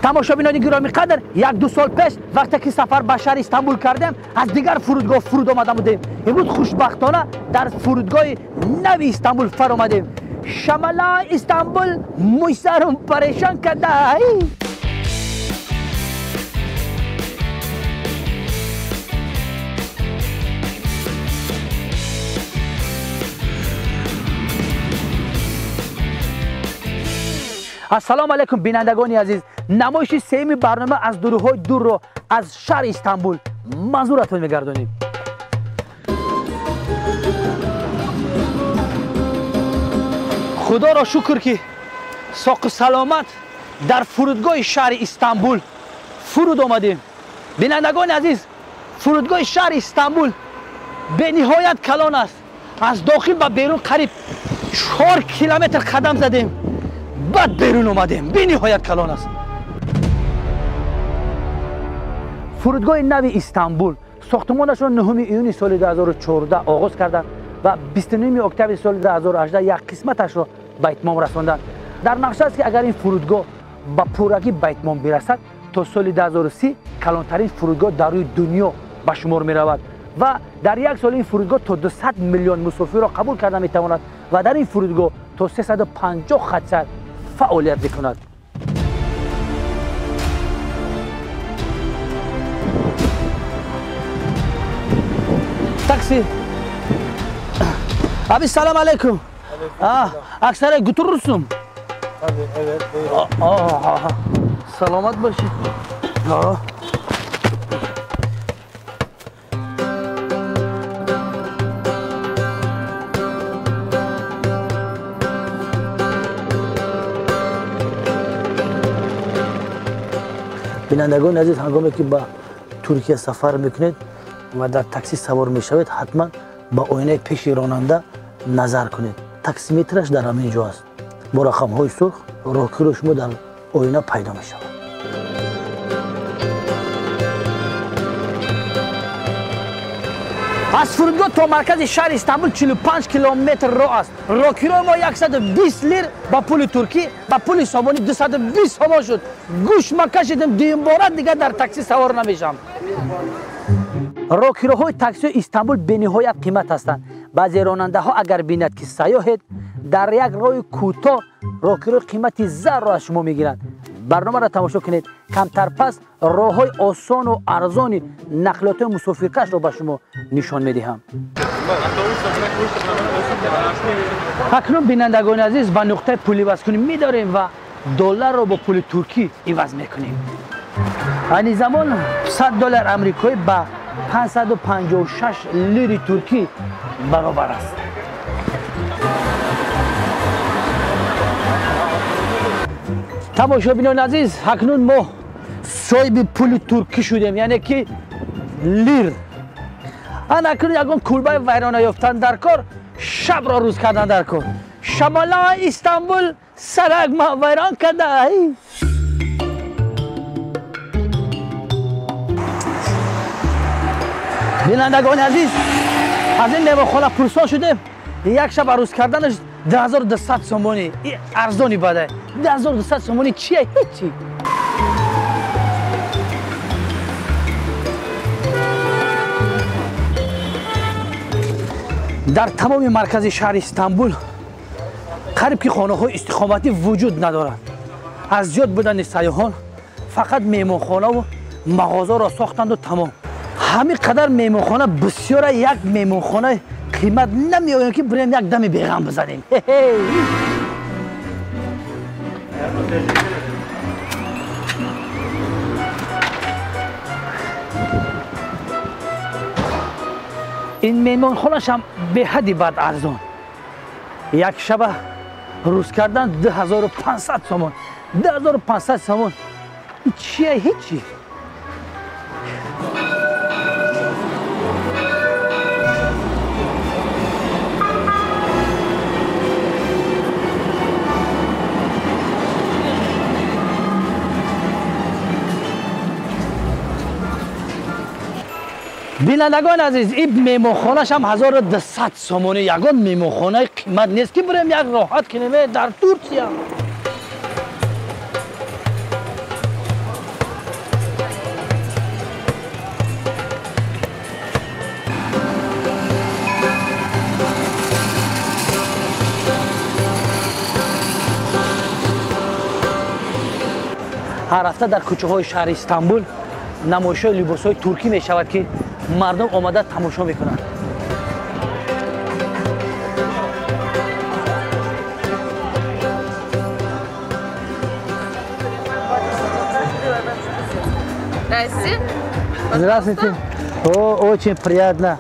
Тамошобинони гиромӣ қадр, як-ду сол пеш вақте ки сафар ба шаҳри Истанбул кардем, аз дигар фурудгоҳ фуруд омада будем. Имрӯз хушбахтона дар фурудгоҳи нави Истанбул фаромадем. Шамала Истанбул мӯйсарум парешон карда. Ассалому алайкум бинандагони азиз. Намоиши сеюми барнома аз дуруҳои дурро аз шаҳри Истанбул манзуратон мегардонем. Худоро шукр ки соқу саломат дар фурудгоҳи шаҳри Истанбул фуруд омадем. Бинандагони азиз, фурудгоҳи шаҳри Истанбул бениҳоят калон аст. Аз дохил ба берун қариб 4 километр қадам задем, баъд берун омадем. Бениҳоят калон аст. Фурудгоҳи нави Истанбул сохтмонашро 9 июни соли 2014 оғоз карданд ва 29 октябри соли 2018 як қисматашро ба итмом расонданд. Дар нақша аст ки агар ин фурудгоҳ ба пуррагӣ ба итмом бирасад, то соли 2030 калонтарин фурудгоҳ дар рӯи дунё ба шумор меравад ва дар як сол ин фурудгоҳ то 200 миллион мусофирро қабул карда метавонад ва дар ин фурудгоҳ то 350 хатсайр фаъолият мекунад. Такси. Abi selam aleyküm. Aksaray'a götürürsün. Tabii, evet, buyurun. Selamat başı. Бинандагони азиз, ҳангоме ки ба Туркия сафар мекунед ва дар такси савор мешавед, ҳатман ба оинаи пеши ронанда назар кунед. Таксиметраш дар ҳамин ҷо аст. Бо рақамҳои сурх роҳкиро шумо дар оина пайдо мешавад. Аз фурудгоҳ то маркази шаҳри Истанбул 45 километр роҳ аст. Роҳкирои мо 120 лир ба пули туркӣ, ба пули сомонӣ 220 сомон шуд. Гӯш ма кашидем, дуюмбора дигар дар такси савор намешавам. Роҳкироҳои таксиҳои Истанбул бениҳоят қимат ҳастанд. Баъзе ронандаҳо агар бинад ки сайёҳед, дар як роҳи кӯтоҳ роҳкирои қимати зарро аз шумо мегиранд. Барномаро тамошо кунед. Камтар пас роҳҳои осону арзони нақлиётҳои мусофиркашро ба шумо нишон медиҳам. Акнун бинандагони азиз, ба нуқтаи пуливазкунӣ медорем ва долларро бо пули туркӣ иваз мекунем. Айни замон 100 доллар амрикоӣ ба 556 лири туркӣ баробар аст. Тамошобинони азиз, акнун мо соҳиби пули туркӣ шудем, яъне ки лир. Ана акнун ягон кулбаи вайрона ёфтан дар кор, шабро рӯз кардан дар кор. Шамола Истанбул сарак ма вайрон карда. Бинандагони азиз, аз ин меҳмонхона пурсон шудем. Як шаб арӯз карданаш 2200 сомонӣ. Арзони бадай. 2200 сомонӣ чие? Ҳечи. Дар тамоми маркази шаҳри Истанбул қариб ки хонаҳои истиқоматӣ вуҷуд надоранд. Аз зиёд будани сайёҳон фақат меҳмонхонаву мағозаро сохтанду тамом. Ҳамин қадар меҳмонхона бисёра, як меҳмонхонаи қимат намеоем ки бирем як дами беғам бизанем. Ин меҳмонхонашам беҳадди бад арзон. Як шаба рӯз кардан 2500 сомон. 2500 сомон чие? Ҳечи. Бинандагони азиз, ин меҳмонхонашам 1200 сомонӣ. Ягон меҳмонхонаи қимат нест ки бирем як роҳат кунем дар Турсия. Ҳар ҳафта дар кӯчаҳои шаҳри Истанбул намоишҳои либосҳои туркӣ мешавад, ки мардум омада тамошо мекунанд. Здрасте. Здравствуйте. О, очень приятно.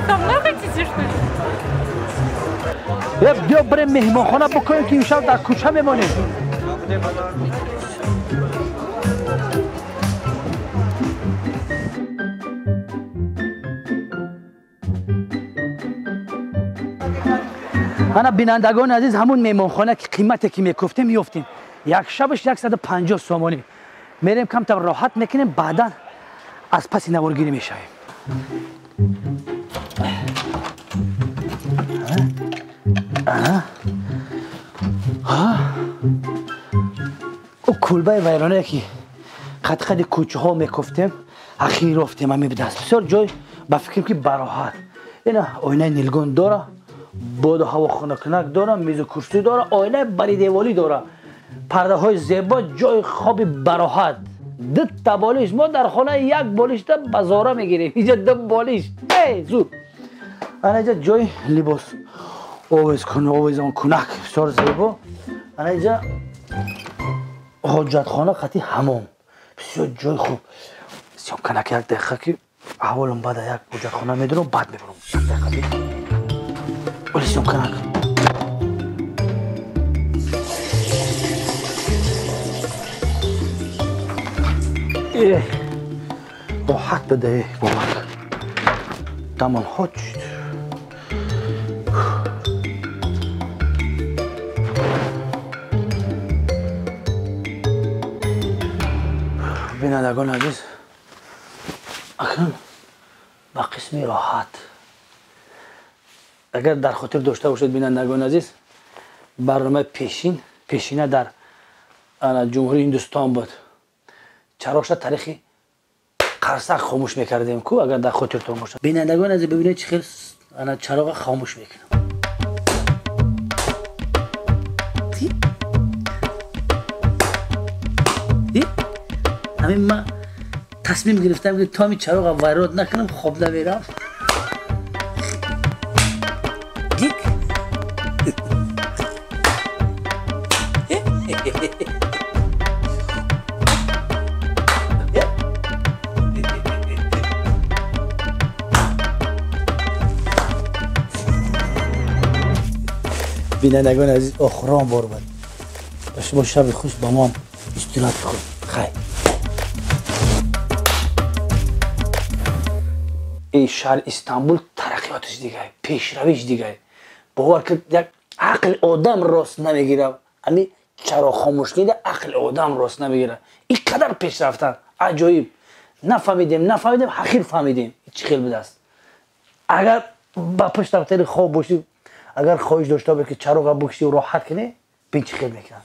Со мной хотите, что ли? Биё бирем меҳмонхона бикунем, ки имшаб дар кӯча мемонем. Ана бинандагони азиз, ҳамун меҳмонхона ки қимате ки мекуфтем ёфтем. Як шабаш 150 сомонӣ. Мерем камтар роҳат мекунем, баъдан аз паси наворгирӣ мешавем. Ӯ кулбаи вайронае ки қад-қади кӯчаҳо мекуфтем, ахир ёфтем ҳамин будаст. Бисёр ҷой ба фикрам ки бароҳат. Ина оинаи нилгун дора, боду ҳаво хунукнак дора, мизу курсӣ дора, оинаи баридеволӣ дора, пардаҳои зебо, ҷои хоби бароҳат. Дута болиш. Мо дар хона як болишта ба зора мегирем, инҷа ду болиш. Эй зуд! Ана инҷа ҷои либос овезонкунак бисёр зебо. Ана инҷа ҳоҷатхона қати ҳамом, бисёр ҷои хуб. Съёмканак як дақиқа ки аҳволам бада, як ҳоҷатхона медурам, баъд мебурам. Як дақиқа би. Оли съёмканак. Роҳат бада, бобак. Тамом ҳоҷ. Бинандагони азиз, акнун ба қисми роҳат. Агар дар хотир дошта бошед, бинандагони азиз, барномаи пешина дар ҷумҳурии Ҳиндустон буд. Чароғша таърихи қарсак хомӯш мекардем ку, агар дар хотиртон бошад. Бинандагони азиз, бибинед чӣ хел чароға хомӯш мекунам. Ҳамин ман тасмим гирифтам ки то ҳамин чароға вайрон накунам хоб намерам. Гик. Бинандагони азиз, охирон бор буд. Ба шумо шаби хуш, ба мо истироҳати хуб. Хайр. Ин шаҳри Истанбул тараққиётиш дигар, пешравиш дигар. Бовар ки як ақли одам рост намегирад. Ҳамин чароғ хомӯш кида ақли одам рост намегирад. Ин қадар пеш рафтан аҷоиб. Нафаҳмидем, нафаҳмидем, ҳақир фаҳмидем чӣ хел будааст. Агар ба пушт рафтани хоб бошӣ, агар хоҳиш дошта бошӣ ки чароға бикшӣ роҳат кунӣ, бин чӣ хел мекунад.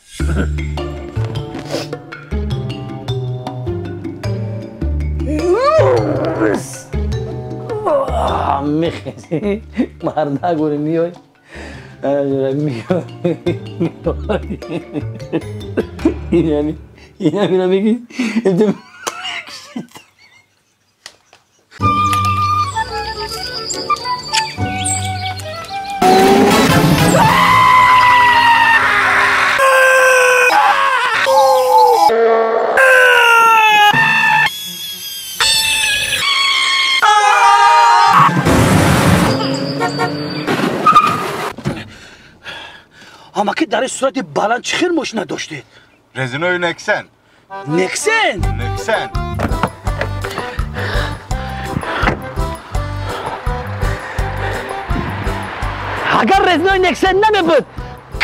Мехезӣ, мардак бури миёй, миёй, инамиро мегӣ. Амаки дар ин сурати баланд чӣ хел мошина доштед? Резинои Нексен. Нексен? Нексен. Агар резинои Нексен намебуд,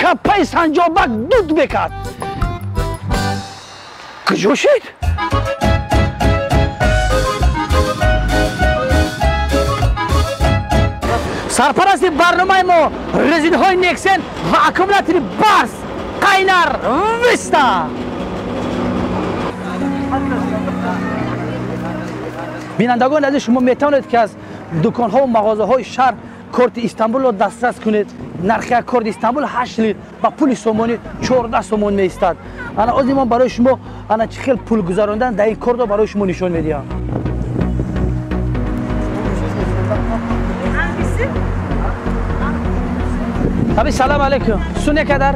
капаи Санҷобак дуд мекард. Куҷо шид? Сарпарасти барномаи мо резинҳои Нексен ва аккумулятори Барс Қайнар Виста. Бинандагони азиз, шумо метавонед ки аз дуконҳо ва мағозаҳои шаҳр Корти Истанбулро дастрас кунед. Нархи як корти Истанбул 8 лир ба пули сомонӣ 14 сомон меистад. Ана ози ман барои шумо ана чӣ хел пул гузарондан дар ин кортро барои шумо нишон медиҳам. Abi salam aleyküm. Su ne kadar?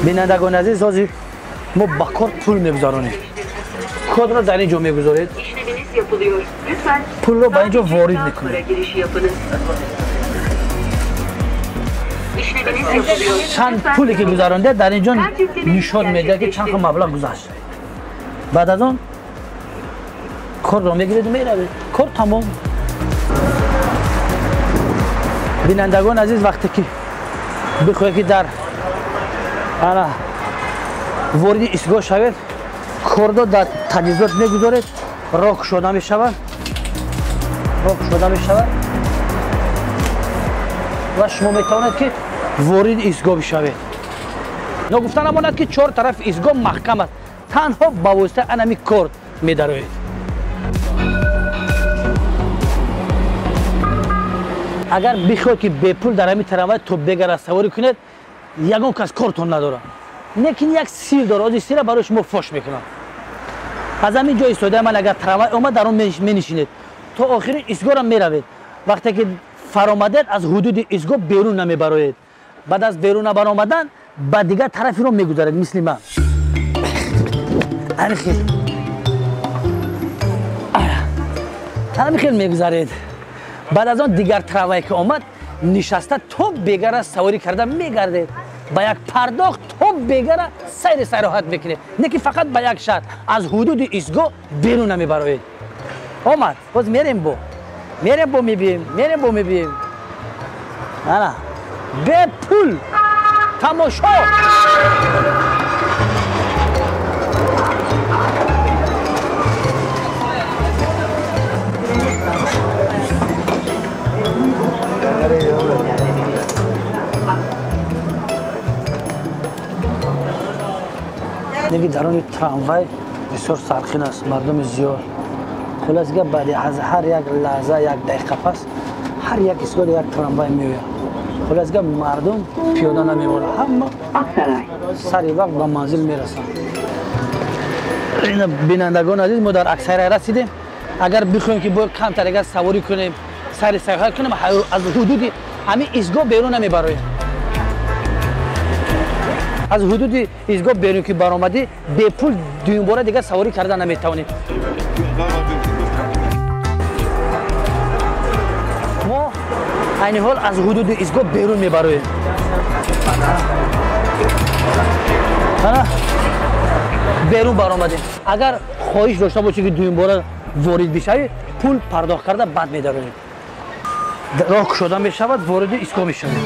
Бинандагони азиз, ҳозир мо ба корт пул мегузаронем. Кодро дар ин ҷо мегузоред. Пулро ба ин ҷо ворид мекунед. Чанд пуле ки гузаронда дар ин ҷо нишон медиҳад ки чанд маблағ гузашт. Баъд аз он корро мегиред меравед. Кор тамом. Бинандагони азиз, вақте ки бихоҳед ки дар ана вориди истгоҳ шавед, кордо дар таҷҳизот мегузоред, роҳ кушода мешавад, роҳ кушода мешавад ва шумо метавонед ки вориди истгоҳ бишавед. Ногуфта намонад ки чор тарафи истгоҳ маҳкам аст, танҳо ба воситаи анами корт медароед. Агар бихоҳед ки бепул дар ҳамин трамвай то бегара саворӣ кунед, ягон кас кортон надорад. Лекин як сир дорад, ози сира барои шумо фош мекунам. Аз ҳамин ҷо истодаи ман агар трамвай омад, дар он менишинед, то охири истгоҳро меравед. Вақте ки фаромадед, аз ҳудуди истгоҳ берун намебароед. Баъд аз берун набаромадан ба дигар тарафи роҳ мегузаред, мисли ман. Ҳамин хел мегузаред. Баъд аз он дигар трамвай ки омад, нишаста то бегара саворӣ карда мегардед. Ба як пардохт то бегара сайри сайроҳат мекунед. Не ки фақат ба як шарт, аз ҳудуди истгоҳ берун намебароед. Омад, боз мерем бо. Мерем бо мебием, мерем бо мебием. Ана, бепул тамошо. Неги даруни трамвай бисёр сархин аст, мардуми зиёд. Хулос гап, баъди аз ҳар як лаҳза, як дақиқа пас ҳар як истгоҳ як трамвай меояд. Хулос гап, мардум пиёда намемонад, ҳама сари вақт ба манзил мерасанд. Бинандагони азиз, мо дар Аксарай расидем. Агар бихоҳем ки бояд камтар агар саворӣ кунем, сайри сайёҳат кунем, аз ҳудуди ҳамин истгоҳ берун намебароем. Аз ҳудуди истгоҳ берун ки баромадӣ, бепул дуюмбора дигар саворӣ карда наметавонед. Мо айни ҳол аз ҳудуди истгоҳ берун мебароем. Берун баромадем. Агар хоҳиш дошта бошӣ ки дуюмбора ворид бишавӣ, пул пардохт карда баъд медароем. Роҳ кушода мешавад, вориди истгоҳ мешавем.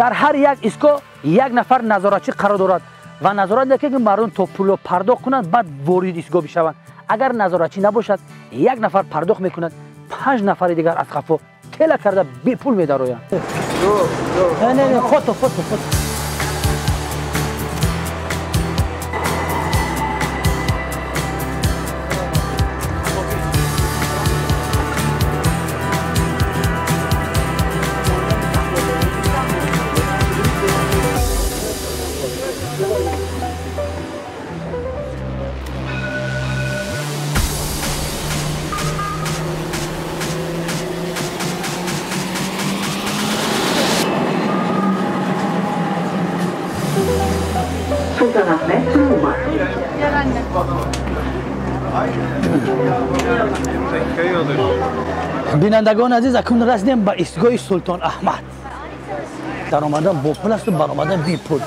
Дар ҳар як истгоҳ як нафар назоратчӣ қарор дорад ва назорат мекунад ки мардум то пулро пардохт кунанд, баъд вориди истгоҳ бишаванд. Агар назоратчӣ набошад, як нафар пардохт мекунад, 5 нафари дигар аз қафо тела карда бепул медароянд. Не, фото, фото, фото. Бинандагони азиз, акнун расидем ба истгоҳи Султон Аҳмад. Даромадан бо пул асту баромадан бепул.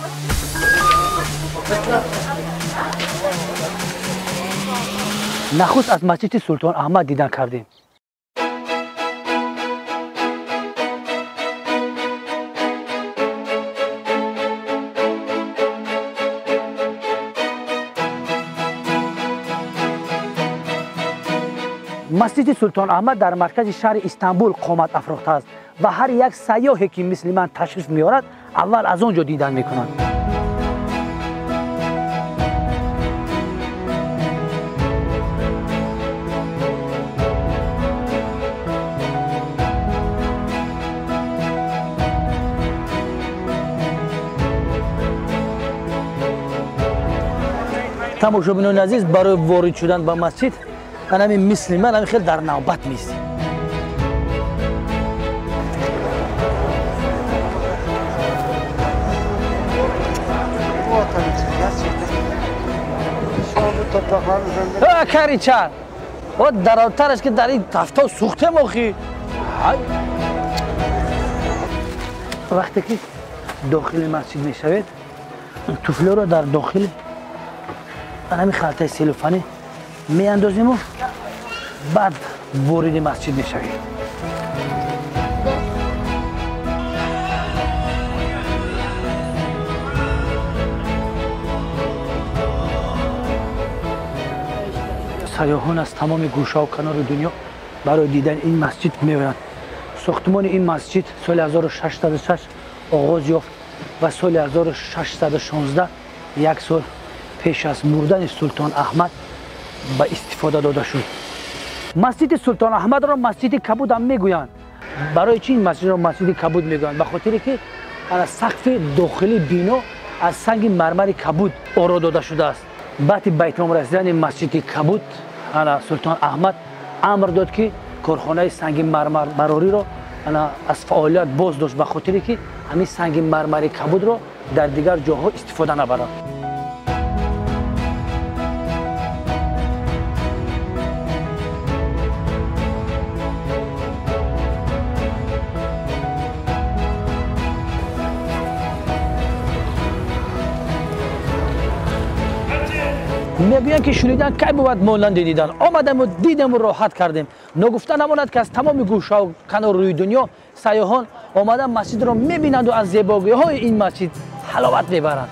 Нахуст аз масҷиди Султон Аҳмад дидан кардем. Масҷиди Султон Аҳмад дар маркази шаҳри Истанбул қомат афрохтааст ва ҳар як сайёҳе ки мисли ман ташриф меорад, аввал аз он ҷо дидан мекунад. Тамошобинони азиз, барои ворид шудан ба масҷид ҳамин мисли ман ҳамин хел дар навбат меистем. Каричар, о даротараш ки дар ин тафто сӯхтем охи. Вақте ки дохили масҷид мешавед, туфлиро дар дохили ҳамин халтаи селофанӣ меандозиму баъд вориди масҷид мешавем. Сайёҳон аз тамоми гӯшаву канори дунё барои дидани ин масҷид меоянд. Сохтмони ин масҷид соли 1606 оғоз ёфт ва соли 1616, як сол пеш аз мурдани Султон Аҳмад, ба истифода дода шуд. Масҷиди Султон Аҳмадро масҷиди кабуд ҳам мегӯянд. Барои чӣ ин масҷидро масҷиди кабуд мегӯянд? Ба хотире ки сақфи дохили бино аз санги мармари кабуд оро дода шудааст. Баъди ба итмом расидани масҷиди кабуд, Султон Аҳмад амр дод, ки корхонаи санги мармарбарориро аз фаъолият боз дошт, ба хотире ки ҳамин санги мармари кабудро дар дигар ҷоҳо истифода набаранд. Мегӯянд, ки шунидан кай бувад монанди дидан. Омадаму дидему роҳат кардем. Ногуфта намонад, ки аз тамоми гӯшаву канори рӯи дунё сайёҳон омада масҷидро мебинанду аз зебогиҳои ин масҷид ҳаловат мебаранд.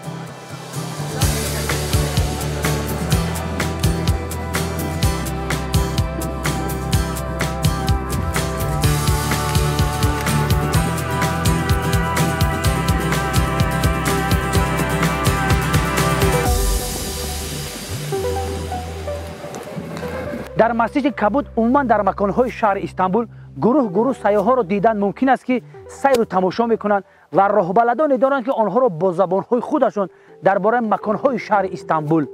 Дар масҷиди кабуд, умуман дар маконҳои шаҳри Истанбул гурӯҳ гурӯҳ сайёҳҳоро дидан мумкин аст, ки сайру тамошо мекунанд ва роҳбаладоне доранд, ки онҳоро бо забонҳои худашон дар бораи маконҳои шаҳри Истанбул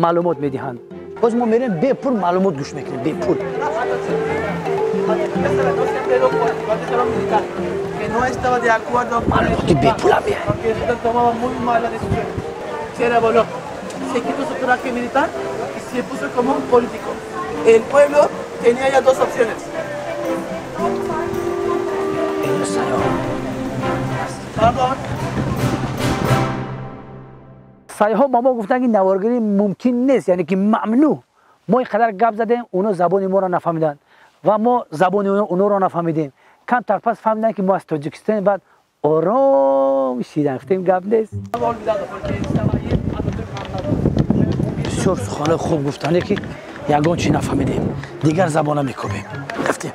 маълумот медиҳанд. Боз мо мерем, бепул маълумот гӯш мекунем, бепул. Маълумоти бепула меяд. El pueblo tenía ya dos opciones. Сайёҳон ба мо гуфтанд, ки наворгирӣ мумкин нест, яъне ки мамнӯъ. Мо ин қадар гап задем, оно забони моро нафаҳмиданд ва мо забони онҳоро нафаҳмидем. Камтар пас фаҳмиданд, ки мо аз Тоҷикистон, баъд ором шидан, гуфтем гап нест. Бисёр суханҳои хуб гуфтанд, ки ягон чӣ нафаҳмидем, дигар забона мекобем. Рафтем.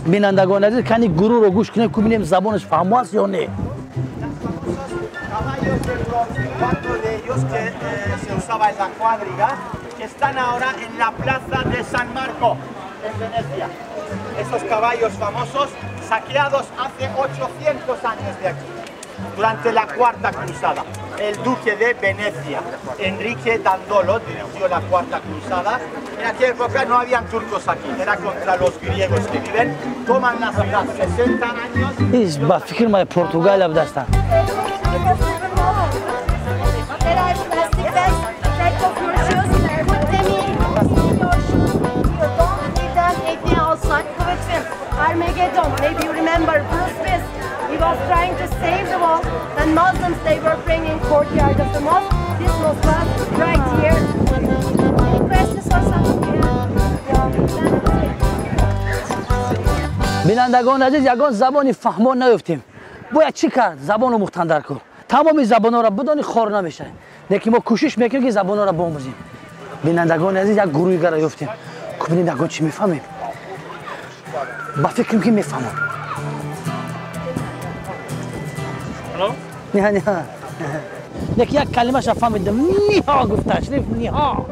Бинандагони азиз, кани гурӯҳро гӯш кунем, ку бинем забонаш фаҳмо аст ё не. Esos caballos famosos saqueados hace 800 años de aquí, durante la Cuarta Cruzada. El duque de Venecia, Enrique Dandolo, dirigió la Cuarta Cruzada. En aquella época no habían turcos aquí, era contra los griegos que viven. Toman la ciudad 60 años. Ба фикр май Португалия будастанд. Armageddon, maybe you remember Bruce Willis. He was trying to save the wall, and Muslims, they were praying in courtyard of the mosque. This mosque was right here. Any questions or something? Бинандагони азиз, ягон забони фаҳмо наёфтем. Бояд чӣ кард? Забон омӯхтан дар кор. Тамоми забонҳоро бидонӣ, хор намешавем. Лекин мо кӯшиш мекунем, ки забонҳоро биомӯзем. Бинандагони азиз, як гурӯҳи гара ёфтем. Бубинем, ягон чӣ мефаҳмем. Ба фикрам, ки мефаҳмам. Не, не, яки як калимаша фаҳмидам. Ниҳо гуфт, ташриф ниҳо.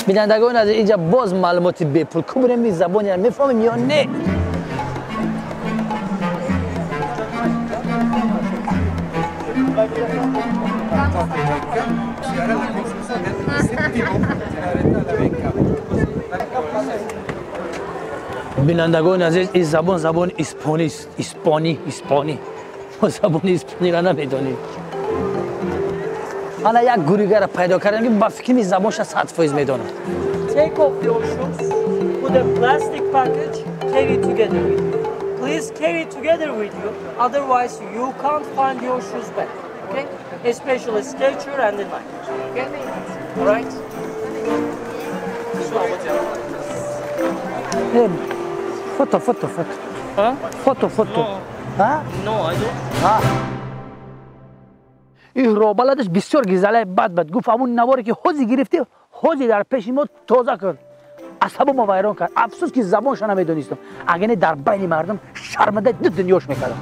Бинандагон азиз, инҷа боз маълумоти бепул. Кубирем, ин забоне мефаҳмем ё не? Бинандагони азиз, ин забон забони испонист. Испонӣ, испонӣ. Мо забони испониро намедонем. Ана як гуригара пайдо кардем, ки ба фикри забонша 100% медонам. Take off your shoes, put a plastic package, carry together with you. Please carry together with you, otherwise you can't find your shoes back. Okay? Especially Skechers and the Nike. Okay? All right? Фото, фото, фото. Фото, фото. No, I don't. Ин роҳбаладаш бисёр гизалаи бад бад гуфт. Ҳамун наворе, ки ҳози гирифтӣ, ҳози дар пеши мо тоза кун. Асабо мо вайрон кард. Афсӯс, ки забонша намедонистам, агар не дар байни мардум шармандаи ду дунёш мекардам.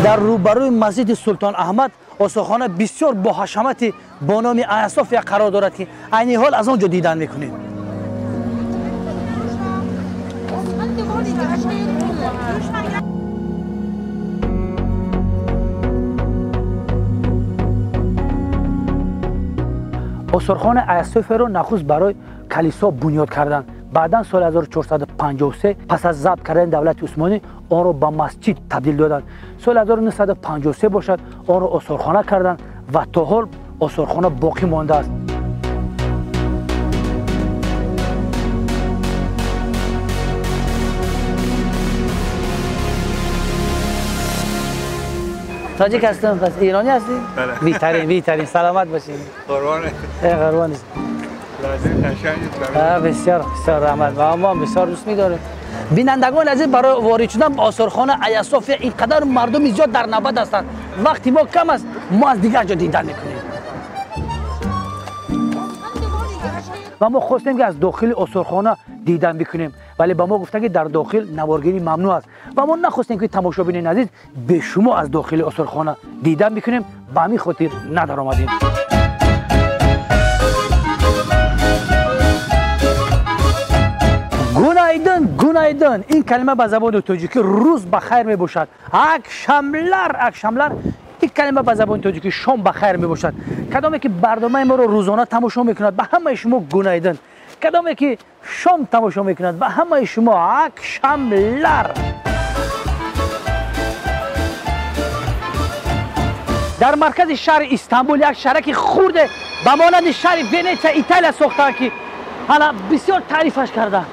Дар рӯбарӯи масҷиди Султон Аҳмад осорхона бисёр бо ҳашамати бо номи Аясофия қарор дорад, ки айни ҳол аз он ҷо дидан мекунем. Осорхонаи Аясофияро нахуст барои калисо бунёд карданд. Баъдан соли 1453, пас аз забт кардани давлати Усмонӣ, онро ба масҷид табдил доданд. Соли 1953 бошад, онро осорхона карданд ва то ҳол осорхона боқӣ мондааст. Тоҷик ҳастам. Пас эронӣ ҳастӣ? Беҳтарин, беҳтарин, саломат бошед. قربان. قربان. لحظه. بسیار بسیار رحمت و ما بسیار دوست می‌داریم. بینندگان عزیز، برای وارد شدن به آثارخانه ایاسوفیا اینقدر مردم زیاد در نوبت هستند. وقتی ما کم است، ما از دیگر جا دیدن میکنیم و ما خواستیم که از داخل آثارخانه دیدن بکنیم، ولی به ما گفتن که در داخل نوارگیری ممنوع است و ما نخواستیم که تماشابینان عزیز به شما از داخل آثارخانه دیدن بکنیم. به همین خاطر ندر آمدیم. Günaydın, günaydın. Ин калима ба забони тоҷикӣ рӯз ба хайр мебошад. Akşamlar, akşamlar. Ин калима ба забони тоҷикӣ шом ба хайр мебошад. Кадоме ки барномаи моро рӯзона тамошо мекунад, ба ҳамаи шумо günaydın. Кадоме ки шом тамошо мекунад, ба ҳамаи шумо akşamlar. Дар маркази шаҳри Истанбул як шаҳраки хурде ба монанди шаҳри Венетсия, Италия сохтаанд, ки ҳала бисёр таърифаш карданд.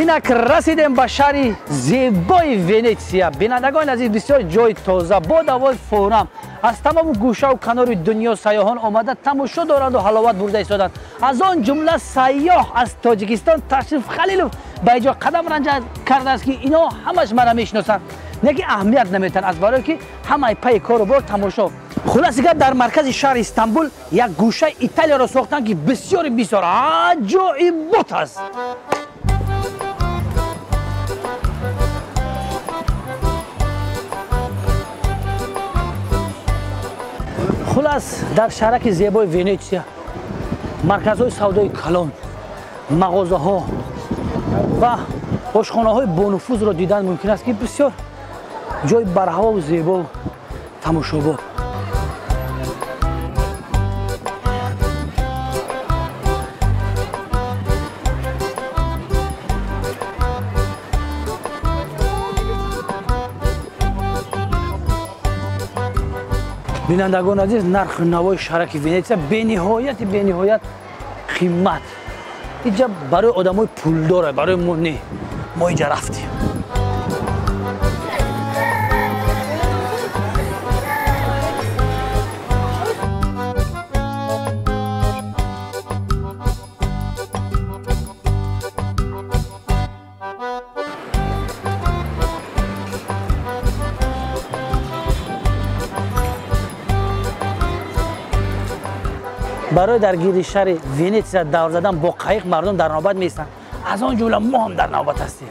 Инак расидем ба шаҳри зебои Венетсия. Бинандагони азиз, бисёр ҷои тоза, бо ҳавои форам. Аз тамому гӯшаву канори дунё сайёҳон омада тамошо доранду ҳаловат бурда истоданд. Аз он ҷумла сайёҳ аз Тоҷикистон Ташриф Халилов ба инҷо қадам ранҷа кардааст, ки ино ҳамаш мара мешиносанд, не ки аҳамият наметиҳанд, аз барое ки ҳамаи пайи кору бор тамошо. Хулоси гап, дар маркази шаҳри Истанбул як гӯшаи Италияро сохтанд, ки бисёри бисёр аҷоибот аст. Хулас, дар шаҳраки зебои Венетсия марказҳои савдои калон, мағозаҳо ва ошхонаҳои бонуфузро дидан мумкин аст, ки бисёр Ҷои барҳавову зебо тамошобоб. Бинандагон азиз, нархи навои шаҳраки Венетсия бениҳояти бениҳоят қимат. Инҷа барои одамои пулдора, барои мо не. Мо инҷа рафтем. Барои дар гирди шаҳри Венетсия давр задан бо қайиқ мардум дар навбат меистанд. Аз он ҷумла мо ҳам дар навбат ҳастем.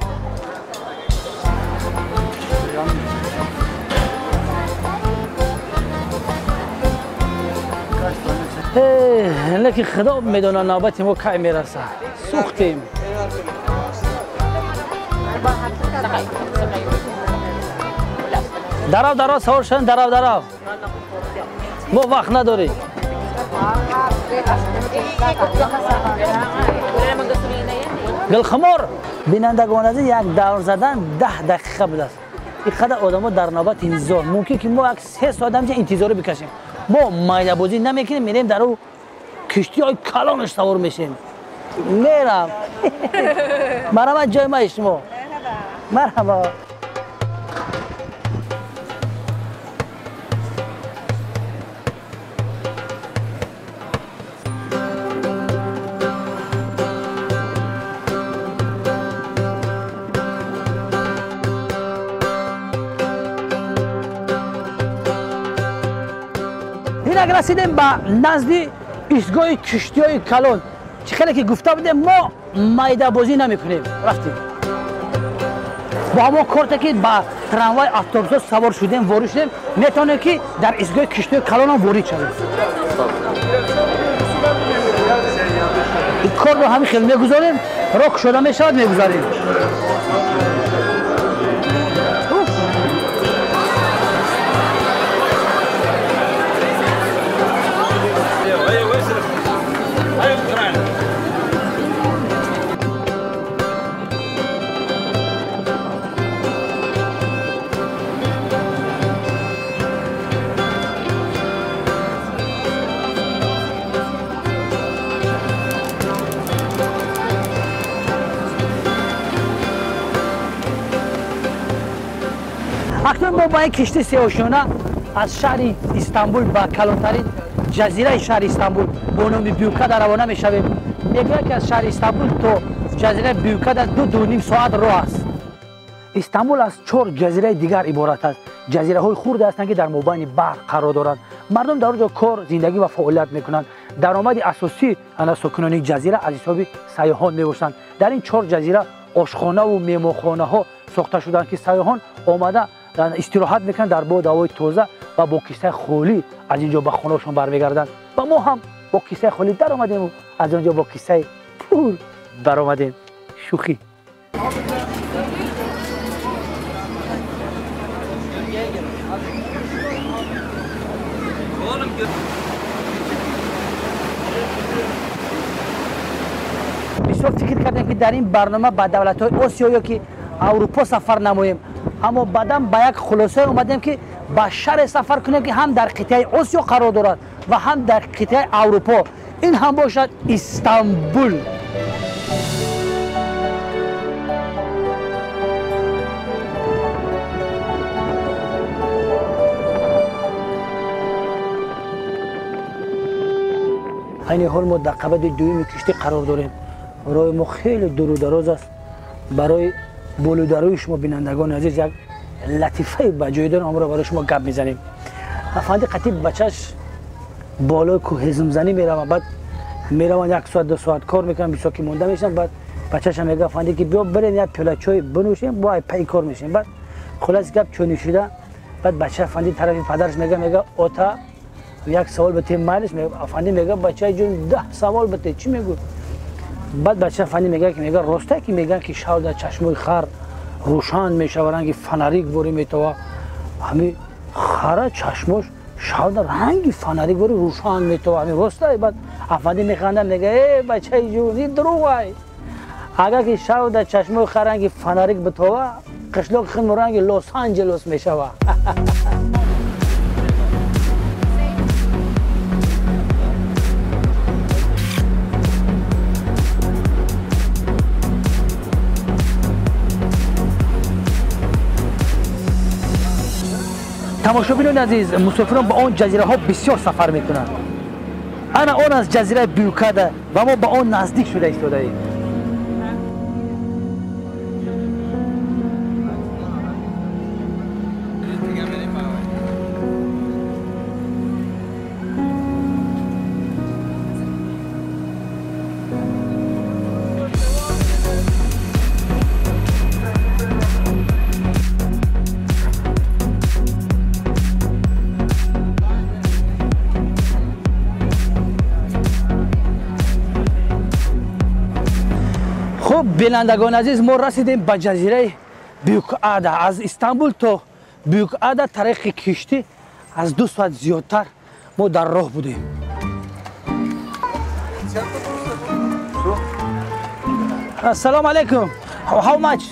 Лекин худо медонад навбати мо кай мерасад. Сӯхтем. Дарав, дарав, савор шавем, дарав, дарав. Мо вақт надорем. Гулхумор, бинандагон азиз, як давр задан 10 дақиқа будааст. Ин қадар одамо дар навбат интизор. Мумкин ки мо як 3 соат ҳамҷа интизорӣ бикашем. Мо майдабозӣ намекунем, мерем дар ӯ киштиҳои калонаш савор мешем. Мерам. Марҳамат, ҷои маи шумо. Марҳабо. Инак расидем ба назди истгоҳи киштиҳои калон. Чӣ хеле ки гуфта будем, мо майдабозӣ намекунем. Рафтем. Бо ҳамон корте ки ба трамвай, автобусҳо савор шудем, ворид шудем, метавонем ки дар истгоҳи киштиҳои калонам ворид шавем. Ин корро ҳамин хел мегузорем, роҳ кушода мешавад, мегузарем. Акнун мо ба ин кишти сеошёна аз шаҳри Истанбул ба калонтарин ҷазираи шаҳри Истанбул бо номи Бююкада равона мешавем. Мегӯяд ки аз шаҳри Истанбул то ҷазираи Бююкада 2-2.5 соат роҳ аст. Истанбул аз 4 ҷазираи дигар иборат аст. Ҷазираҳои хурде ҳастанд ки дар мобайни баҳр қарор доранд. Мардум дар он ҷо кор, зиндагӣ ва фаъолият мекунанд. Даромади асосӣ ана сокинони ҷазира аз ҳисоби сайёҳон мебошанд. Дар ин 4 ҷазира ошхонаву меҳмонхонаҳо сохта шуданд ки сайёҳон омада истироҳат мекунанд дар боду ҳавои тоза ва бо кисаи холӣ аз ин ҷо ба хонаашон бармегарданд. Ва мо ҳам бо кисаи холӣ даромадему аз он ҷо бо кисаи пур баромадем. Шӯхӣ. Бисёр фикр кардем ки дар ин барнома ба давлатҳои Осиё ё ки Аврупо сафар намоем, аммо баъдан ба як хулосае омадем ки ба шаҳре сафар кунем ки ҳам дар қитъаи Осиё қарор дорад ва ҳам дар қитъаи Аврупо. Ин ҳам бошад Истанбул. Айни ҳол мо дар қабати дуюми киштӣ қарор дорем. Роҳи мо хеле дуру дароз аст. Барои болударӯи шумо бинандагони азиз як латифаи ба ҷой дорем, онро барои шумо гап мезанем. Афанди қатиб бачаш болои кӯҳезмзанӣ мераванд, баъд мераванд 1 соат 2 соат кор мекунанд, бисёр ки монда мешаванд. Баъд бачашам мега афанди ки биё бирем як пиёла чой бинӯшем, бо ай пай кор мешем. Баъд хулос гап чой нӯшида, баъд бача афанди тарафи падараш мега ота як савол бите майлиш. Афанди мега бачаи ҷон 10 савол бите, чӣ мегӯ? Баъд бача афанди мега ки мега росте ки мегӯянд ки шав дар чашмои хар рӯшан мешава, ранги фонарик ворӣ метова. Ҳами хара чашмош шавда ранги фонарик вори рӯшан метова. Ҳами ростай. Баъд афанди механда, мега: э бачаи ҷун, ин дурӯғай. Агар ки шавда чашмои хар ранги фонарик битова, қишлоқи худмо ранги Лос-Анҷелос мешава. Тамошобинони азиз, мусофирон ба он ҷазираҳо бисёр сафар мекунанд. Ана он аз ҷазираи Бююкада ва мо ба он наздик шуда истодаем. Хуб, бинандагони азиз, мо расидем ба ҷазираи Бююкада. Аз Истанбул то Бююкада тариқи киштӣ аз 2 соат зиёдтар мо дар роҳ будем. Ассалому алайкум. How much?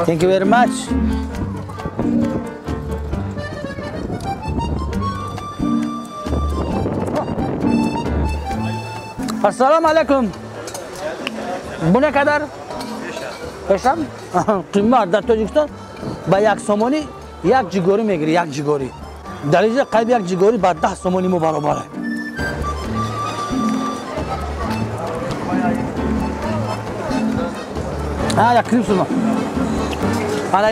Thank you very much. Assalomu alaykum. Bu ne kadar? 5 Қимат. Дар Тоҷикистон ба 1 сомонӣ як ҷигорӣ мегирӣ, як ҷигорӣ. Дар инҷа қариб як ҷигорӣ ба 10 сомонӣ мо баробар. Як крем сумма. Ана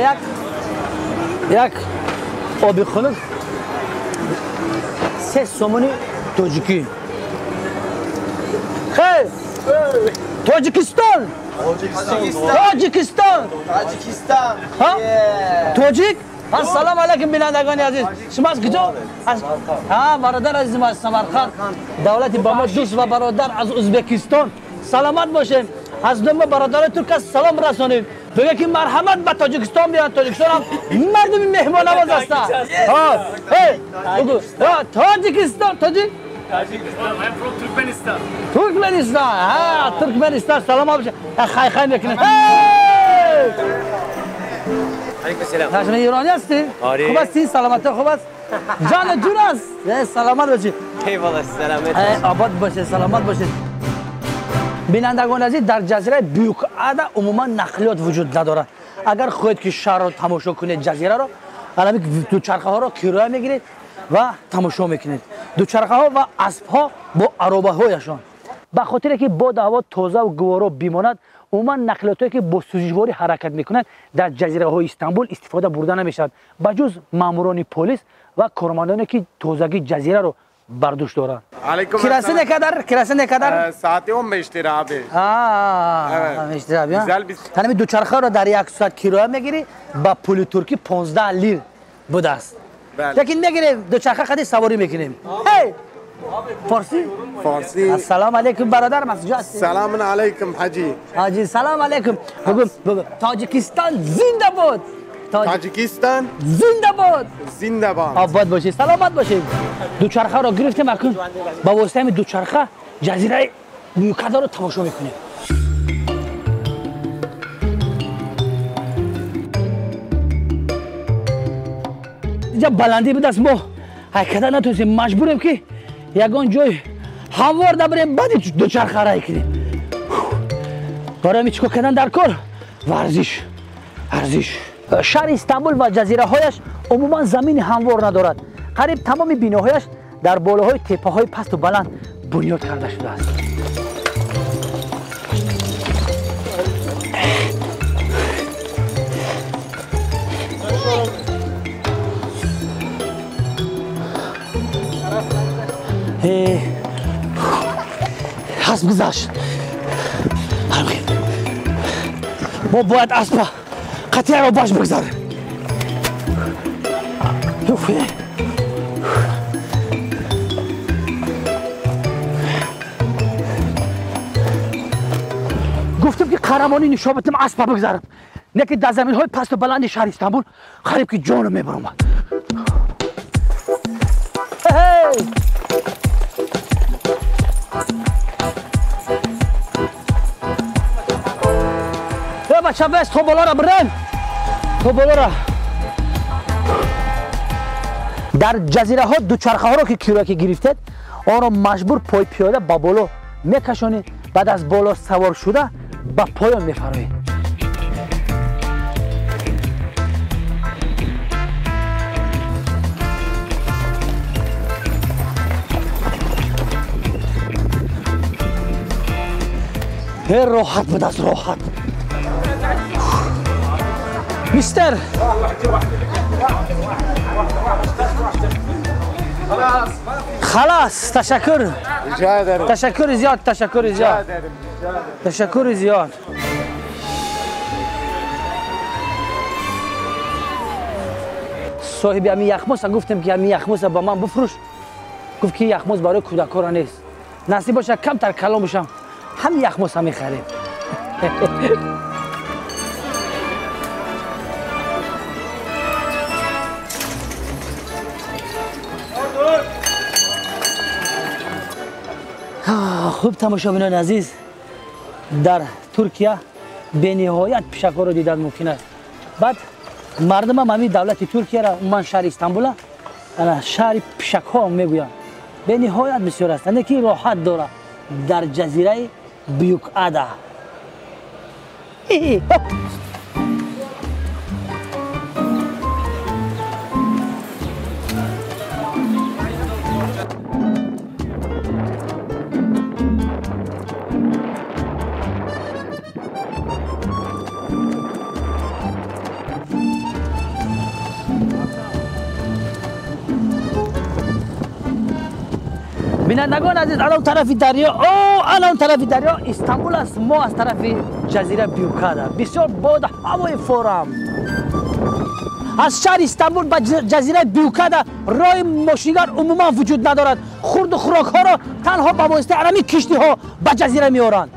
як оби хунук 3 сомонӣ тоҷикӣ. Хей! Тоҷикистон! Тоҷикистон! Тоҷикистон! Тоҷик? Ассалому алайкум, бинандагони азиз. Шумо аз куҷо? Ҳа, бародар азизим аз Самарқанд. Давлати ба мо дӯст ва бародар аз Ӯзбекистон. Саломат бошем. Аз номи бародарони турк салом расонем. Бигӯ ки марҳамат ба Тоҷикистон биёянд. Тоҷикистон ҳам мардуми меҳмоннавоз ҳастанд. Тоҷикистон, тоҷик? Tajikistan. I'm from Turkmenistan. Turkmenistan. Ha, Turkmenistan. Салом абша. Хай хай мекунад. Hey! Алейкум салом. Шумо ایرانی هستی؟ آره. خوب هستی؟ سلامت خوب است؟ جان جون است. سلامت باشید. ایوالا سلامت. آباد باشه، سلامت باشید. бинандагони азиз, дар ҷазираи Бююкада умуман нақлиёт вуҷуд надорад. Агар хоҳед ки шаҳрро тамошо кунед, ҷазираро, ҳамин дучархаҳоро кироя мегиред ва тамошо мекунед. Дучархаҳо ва аспҳо бо аробаҳояшон. Ба хотире ки боду ҳаво тоза ва гуворо бимонад, умуман нақлиётҳое ки бо сӯзишворӣ ҳаракат мекунанд дар ҷазираҳои Истанбул истифода бурда намешавад, ба ҷуз маъмурони полис ва кормандоне ки тозагии ҷазираро бар дӯш доранд. Kirası ne kadar? Kirası ne kadar? Saati 15 lira abi. Ha, 15 lira abi. Güzel bir. Hani дучархаро дар як соат кироя мегирӣ ба пули туркӣ 15 лир будааст. Лекин мегирем, дучарха қади саворӣ мекунем. Ҳей! Форсӣ? Форсӣ. Ассалому алайкум бародар, аз куҷо ҳастӣ? Салом алайкум ҳаҷӣ. Ҳаҷӣ, салом алайкум. Бигӯ, бигӯ, Тоҷикистон зинда бод. Тоҷикистон зинда бод. Зинда бод. Обод бошед, саломат бошед. Дучархаро гирифтем, акун ба воситаи ҳамин дучарха ҷазираи Бююкадаро тамошо мекунем. Инҷа баландӣ будааст, мо ҳайкада натонистем, маҷбурем ки ягон ҷой ҳамвор дабарем, баъди дучарха рай кунем. Барои ҳамин чӣ кор кардан дар кор? Варзиш, варзиш. Шаҳри Истанбул ва ҷазираҳояш умуман замини ҳамвор надорад. Қариб тамоми биноҳояш дар болоҳои теппаҳои пасту баланд бунёд карда шудааст. Асп гузашт. Мо бояд аспа қатъияро баш бигзарем. Гуфтам ки қаҳрамонӣ нишон бидам, аспа бигзарам. Не ки дар заминҳои пасту баланди шаҳри Истанбул қариб ки ҷону мебаромад. Э бача, бес то болора бирен, то болора. Дар ҷазираҳо дучархаҳоро ки кироя гирифтед, онро маҷбур пойпиёда ба боло мекашонед, баъд аз боло савор шуда ба поён мефароед. Э роҳат будааст, роҳат. Мистер, خلاص، ташаккур. Rica ederim. Ташаккури зиёд, ташаккури зиёд. Ederim. Rica ederim. Ташаккури зиёд. Соҳиби ҳамин яхмоса гуфтем, ки ҳамин яхмоса ба ман бифурӯш. Гуфт, ки яхмос барои кӯдакора нест. Насиб боша, камтар калон бошам, ҳамин яхмоса мехарем. Хуб, тамошобинони азиз, дар Туркия бениҳоят пишакҳоро дидан мумкин аст. Баъд мардумам ҳамин давлати Туркияра, умуман шаҳри Истанбула, ана шаҳри пишакҳо мегӯянд. Бениҳоят бисёр аст, ане ки роҳат дора дар ҷазираи Бююкада. Бинандагон азиз, ана он тарафи дарё, о, ана он тарафи дарё Истанбул аст. Мо аз тарафи ҷазира Бююкада. Бисёр бод ҳавои форам. Аз шаҳри Истанбул ба ҷазираи Бююкада роҳи мошингар умуман вуҷуд надорад. Хурду хӯрокҳоро танҳо ба воситаи ҳамин киштиҳо ба ҷазира меоранд.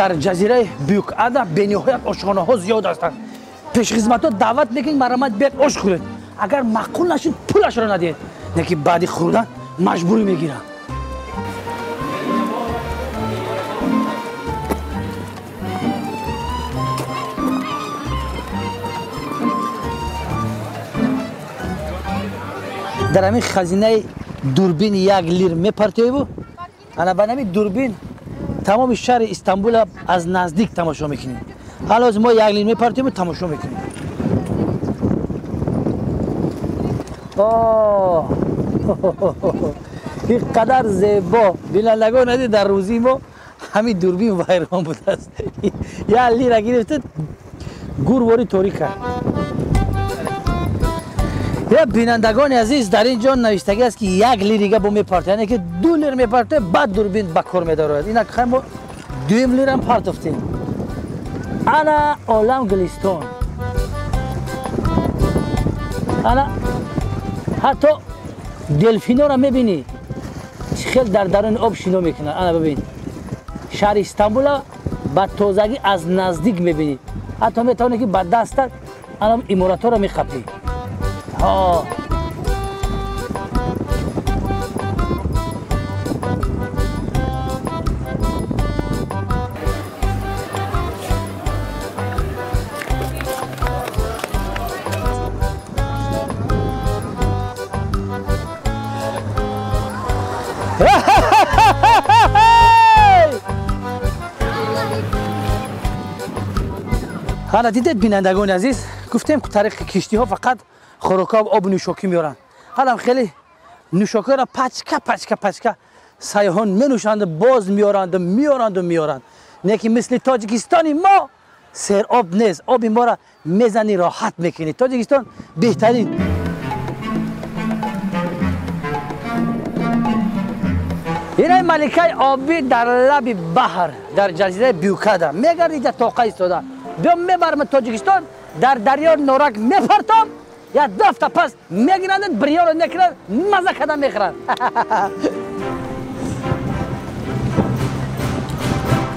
Дар ҷазираи Бююкада бениҳоят ошхонаҳо зиёд ҳастанд. Пешхизматҳо даъват мекунед, марамат биёд ош хӯред. Агар маъқул нашуд, пулашро надиҳед, не ки баъди хӯрдан маҷбурӣ мегиранд. Дар ҳамин хазинаи дурбин як лир мепартоеву ана ба ҳамин дурбин тамоми шаҳри Истанбула аз наздик тамошо мекунем. Ҳоло мо як лир мепартоем, тамошо мекунем. Ин қадар зебо! Бинандагон азиз, дар рӯзии мо ҳамин дурбин вайрон будааст. Як лира гирифта, гурвори торик кард. Я бинандагони азиз, дар ин ҷо навиштагӣ аст, ки як лирига бо мепартояд, яъне ки 2 лир мепартояд, баъд дурбин ба кор медорад. Инак хай мо дуюм лирам партофтем. Ана олам Гулистон. Ана ҳатто делфинора мебинӣ, хел дар даруни об шино мекунад. Ана бибин, шаҳри Истанбула ба тозагӣ аз наздик мебинӣ. Ҳатто метавонӣ, ки ба дастат ана иморатҳоро меқапӣ. Ҳала дидед, бинандагони азиз, гуфтем, тариқи киштиҳо фақат хӯрокҳо, обу нӯшокӣ меоранд. Ҳалам хеле нӯшокиро пачка пачка пачка сайёҳон менӯшанду боз меоранду меоранду меоранд. Не ки мисли Тоҷикистони мо сероб нест. Оби моро мезанӣ, роҳат мекунӣ. Тоҷикистон беҳтарин. Инай маликаи обӣ дар лаби баҳр дар ҷазираи Бююкада мегардида, тоқа истода. Биё мебарам Тоҷикистон, дар дарё Норак мепартом, я ду ҳафта пас мегиранд, бирёнро мекунанд, маза карда мехӯранд.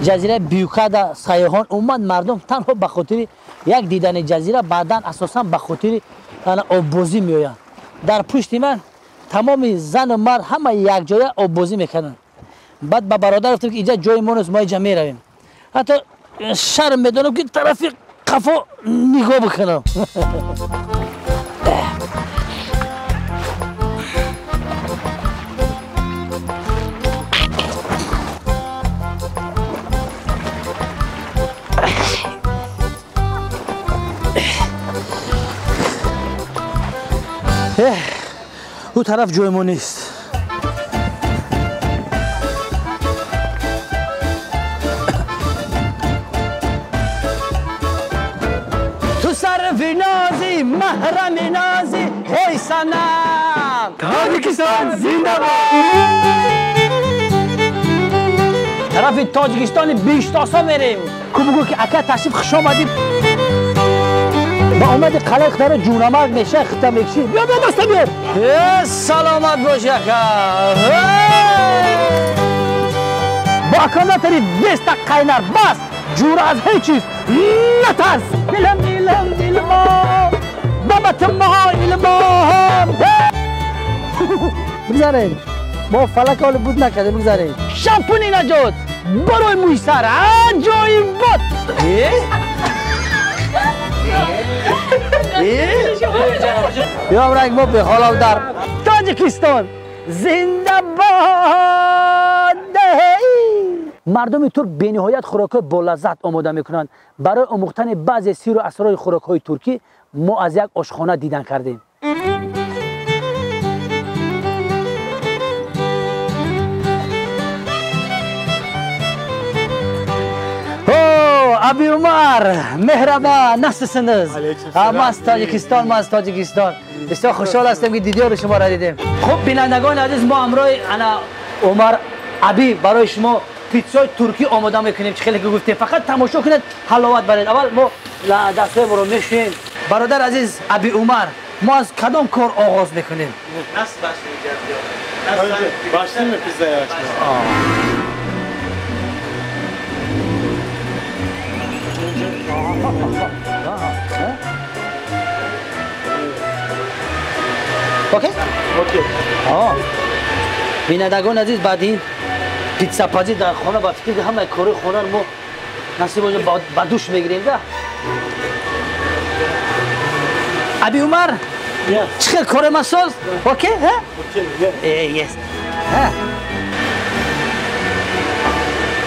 Ҷазираи Бююкада сайёҳон, умуман мардум танҳо ба хотири як дидани ҷазира, баъдан асосан ба хотири оббозӣ меоянд. Дар пушти ман тамоми зану мард ҳама якҷоя оббозӣ мекарданд. Баъд ба бародар гуфтем, ки инҷа ҷои мо нест, мо инҷа меравем. Ҳатто шарм медонам, ки тарафи қафо нигоҳ бикунам. او طرف جای ما نیست. تو سر نازی محرم نازی ای سنم تاجیکستان زنده باد. طرف تاجیکستان بیشتاسا میریم. کو بگو که اکا تشریف خوش آمدید. با آمد قلعه داره جونمک میشه خطه میکشی. بیا بیا دسته بیا. سلامت باش اکا. با اکا نتری دست قینر بس جور از هیچ چیز نترس. دلم دلم دلم بابا تمها علم. بگذارین با فلک حال بود نکرده. بگذارین شامپونی نجات برای موی سر عجایب بود. یا رنگ ما به حالا در تاجیکستان زنده باد. مردم ترک به نهایت خوراک‌های با لذت آماده میکنند. برای آموختن بعضی سیر و اسرار خوراک‌های ترکی ما از یک آشخانه دیدن کردیم. Abi Umar, merhaba, nasılsınız? ما از تاجیکستان، ما از تاجیکستان. بسیار خوشحال هستم که دیدار شما را دیدیم. خب بینندگان عزیز، ما همراه انا عمر ابی برای شما پیتزای ترکی آماده میکنیم. چه خیلی که گفتیم فقط تماشا کنید، حلاوت برید. اول ما دستای ما رو میشوییم. برادر عزیز ابی عمر، ما از کدام کار آغاز میکنیم؟ Nasıl başlayacağız diyor. Başlayayım mı pizzaya açmaya? Okay? Okay. بینندگان عزیز، بعد این پیتزا پزی در خانه با فکر همه کار خانه رو ما نصیب باشه با دوش میگیریم. ده ابی عمر چه کار ما ساز؟ Okay؟ ها؟ Okay. Yes. ها.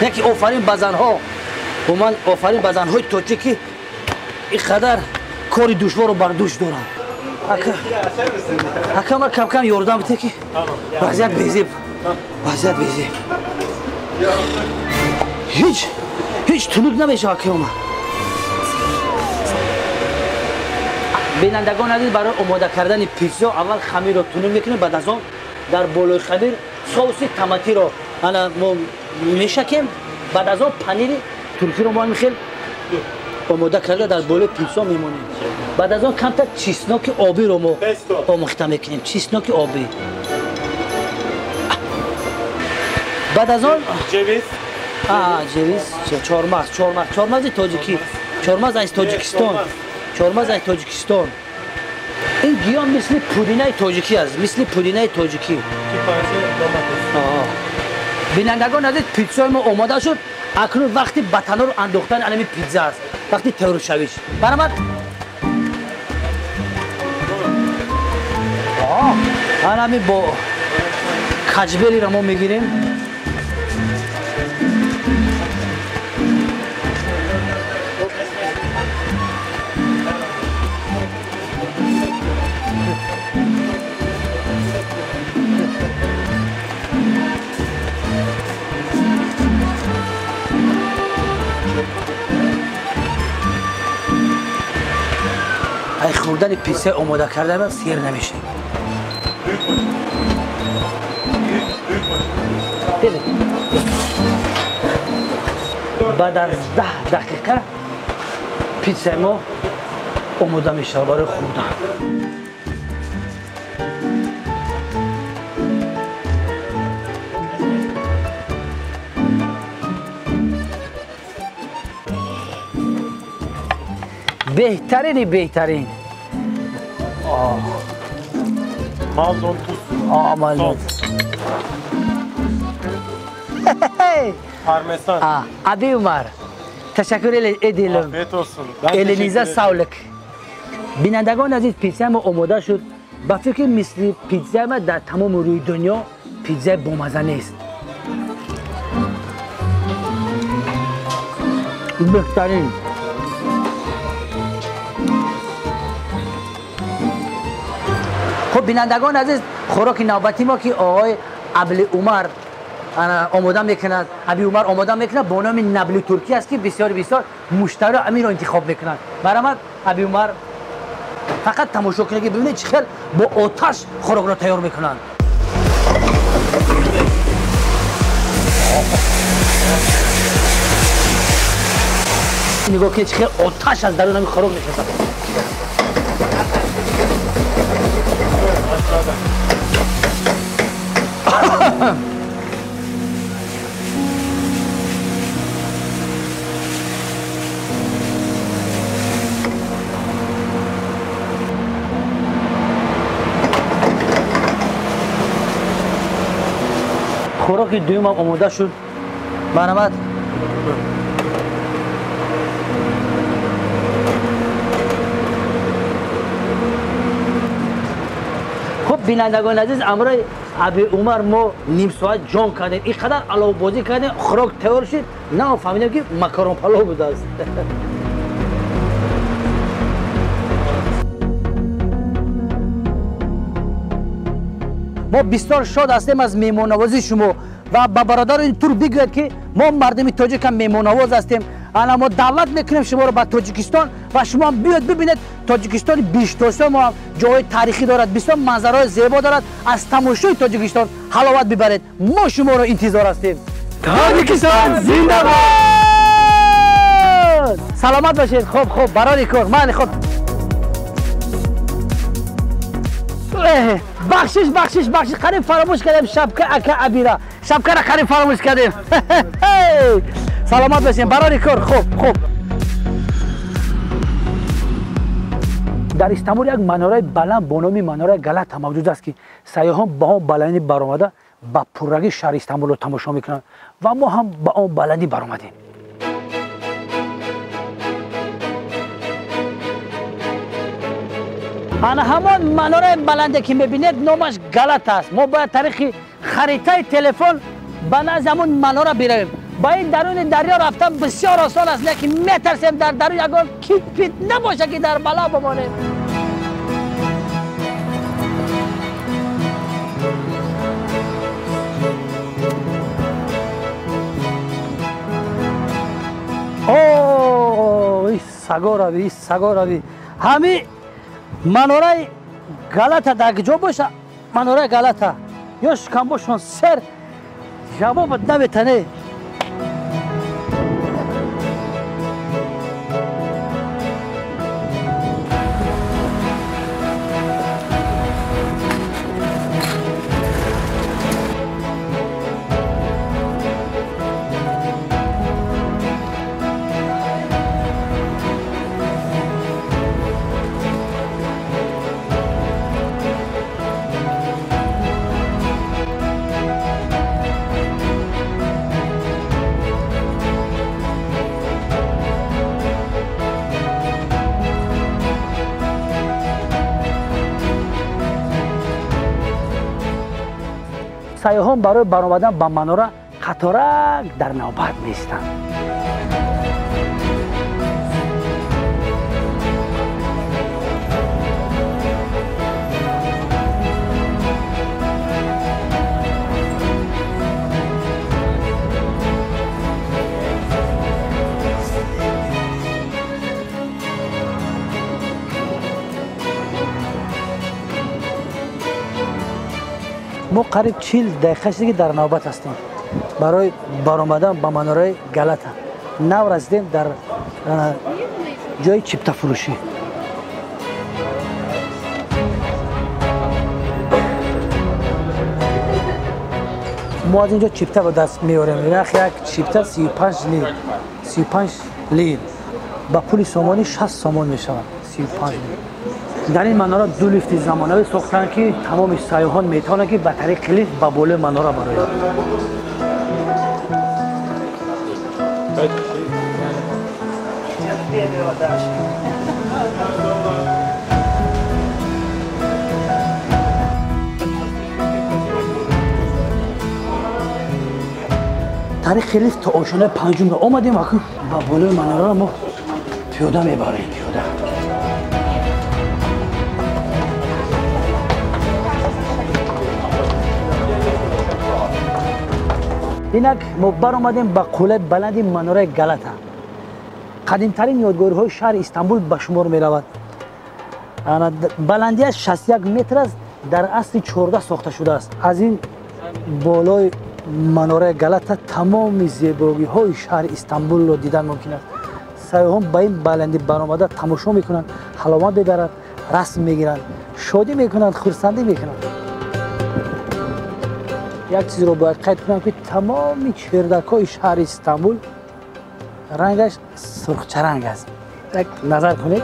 یکی آفرین به زنها. من آفرین به زنهای تاجیکی اینقدر کاری دشوار رو بر دوش دارن. اکا من کم کم یاردم بده که وضعیت بیزیب. وضعیت بیزیب. هیچ تنوک نمیشه اکا من. بینندگان عزیز، برای آماده کردن پیتزا اول خمیر رو تنوک میکنیم. بعد از آن در بالای خمیر سس تماتی رو ما میشکیم. بعد از آن پنیر ترکی رو ما میخیل آماده کرده در بالای پیتزا میمونیم. بعد از آن کمتر چیسناک آبی رو ما آموخته میکنیم. چیسناک آبی. بعد از آن جویز. جویز، چهارمغز، چهارمغز، چهارمغز تاجیکی، چهارمغز از تاجیکستان، چهارمغز از تاجیکستان. این گیاه مثل پودینه تاجیکی است، مثل پودینه تاجیکی. بینندگان عزیز، پیتزای ما آماده شد. اکنون وقتی به تنور انداختن علمی پیتزا است، وقتی تور شویش. برآمد. همین با کجبری را ما میگیریم. ای خوردن پیتزا آماده کرده من سیر نمیشه. بعد از 10 دقیقه Пиццаи мо омода мешавад барои хӯрдан. Беҳтарини беҳтарин. Maldon tuz. Maldon. Parmesan. Abi Umar, teşekkür edelim. Afiyet olsun. Elinize sağlık. Бинандагони азиз, пиццаи мо омода шуд. Ба фикри мисли пиццаи ма дар тамоми рӯи дунё пиццаи бомаза нест. Беҳтарин. Хуб, бинандагони азиз, хӯроки навбати мо ки оғои Абли Умар омода мекунад, Аби Умар омода мекунад, бо номи Набли Туркӣ аст, ки бисёр бисёр муштариро аминро интихоб мекунанд. Барамад, Аби Умар, фақат тамошо кунед, ки бибинед чӣ хел бо оташ хӯрокро тайёр мекунанд. Нигоҳ кунед, чӣ хел оташ аз дарун ҳамин хӯрок мехезад. Хӯроки дуюмам омода шуд. Марҳамат. Хуб, бинандагони азиз, амрои Аби Умар мо ним соат ҷон кардем, ин қадар аловбозӣ кардем, хӯрок тайёр шуд, на фаҳмидем, ки макарон палов будааст. Мо бисёр шод ҳастем аз меҳмоннавозии шумо ва ба бародарони тур бигӯяд, ки мо мардуми тоҷикам меҳмоннавоз ҳастем. Ана мо даъват мекунем шуморо ба Тоҷикистон ва шумо ҳам биёед бибинед Тоҷикистони биштосо мо ҳам ҷойҳои таърихӣ дорад, бисёр манзараҳои зебо дорад. Аз тамошои Тоҷикистон ҳаловат бибаред. Мо шуморо интизор ҳастем. Тоҷикистон зинда бод! Саломат бошед. Хуб, хуб, барори кор. Майли, хуб. Бахшиш, бахшиш, бахшиш, қариб фаромӯш кардем шапка ака Абира. Шапкара қариб фаромӯш кардем. Саломат бошем, барори кор. Хуб, хуб. Дар Истанбул як манораи баланд бо номи манораи Галата мавҷуд аст, ки сайёҳон ба он баландӣ баромада ба пуррагии шаҳри Истанбулро тамошо мекунанд ва мо ҳам ба он баландӣ баромадем. Ана ҳамон манораи баланде, ки мебинед, номаш Галата аст. Мо бояд тариқи харитаи телефон ба назди ҳамон манора биравем. Ба ин даруни дарё рафтан бисёр осон аст, лекин метарсем дар дарун ягон кит-пит набошад, ки дар бало бимонем. О, и саго рави, и саго рави. Ҳами манораи Галата дар куҷо боша? Манораи Галата ё шикамбошон сер ҷавобат наметане. Сайёҳон барои баромадан ба манора қаторак дар навбат меистанд. Мо қариб 40 дақиқа шуд, ки дар навбат ҳастем барои баромадан ба манораи Галата. Нав расидем дар ҷои чиптафурӯшӣ. Мо аз инҷо чипта ба даст меорем. Нархи як чипта 35 лир, 35 лир ба пули сомонӣ 60 сомон мешавад. 35 лир. Дар ин манора ду лифти замонавӣ сохтанд, ки тамоми сайёҳон метавонанд, ки ба тариқи лифт ба болои манора бароянд. Тариқи лифт то ошонаи панҷумро омадем, акун ба болои манораро мо пиёда мебарем, пиёда. Инак мо баромадем ба қуллаи баланди манораи Галата. Қадимтарин ёдгориҳои шаҳри Истанбул ба шумор меравад. Баландиаш 61 метр аст, дар асри 14 сохта шудааст. Аз ин болои манораи Галата тамоми зебогиҳои шаҳри Истанбулро дидан мумкин аст. Сайёҳон ба ин баландӣ баромада тамошо мекунанд, ҳаловат мебаранд, расм мегиранд, шодӣ мекунанд, хурсандӣ мекунанд. Як чизро бояд қайд кунам, ки тамоми чердакҳои шаҳри Истанбул рангаш сурхчаранг аст. Як назар кунед.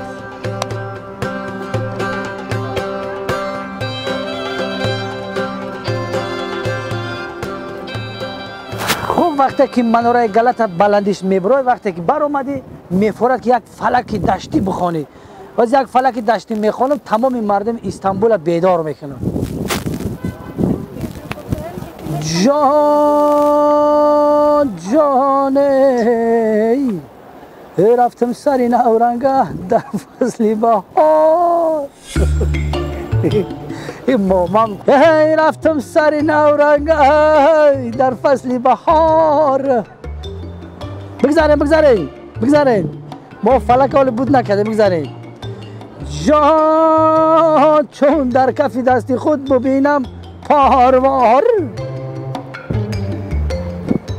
Хуб, вақте ки манораи Галата баландиш мебурой, вақте ки баромадӣ, мефорад ки як фалаки даштӣ бихонӣ. Боз як фалаки даштӣ мехонам, тамоми мардуми Истанбулро бедор мекунам. Ҷон ҷоне, рафтам сари навранга дар фасли баҳор. Момам рафтам сари навранга дар фасли баҳор. Бигзарем, бигзарем, бигзарем. Мо фалак ҳоле буд накардем, бигзарем. Ҷон чун дар кафи дасти худ бубинам парвор,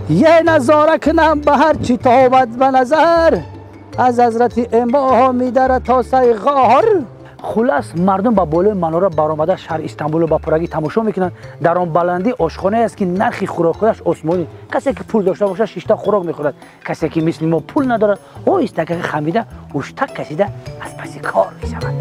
یه نظاره کنم به هر چی تابد به نظر، از حضرت امامی در تا سای غار. خلاص мардум ба болои манора баромада шаҳри Истанбулро ба пуррагӣ тамошо мекунанд. Дар он баландӣ ошхонае аст, ки нархи хӯрокҳояш осмонӣ. Касе ки пул дошта бошад, шишта хӯрок мехӯрад. Касе ки мисли мо пул надорад, оҳистакаки хамида, ҳуштак кашида аз паси кор мешавад.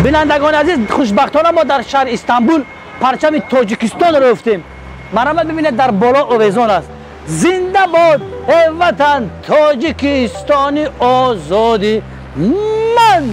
Бинандагони азиз, хушбахтона мо дар шаҳри Истанбул парчами Тоҷикистонро ёфтем. Марҳамат, бибинед, дар боло овезон аст. Зинда бод эй ватан, Тоҷикистони озоди ман!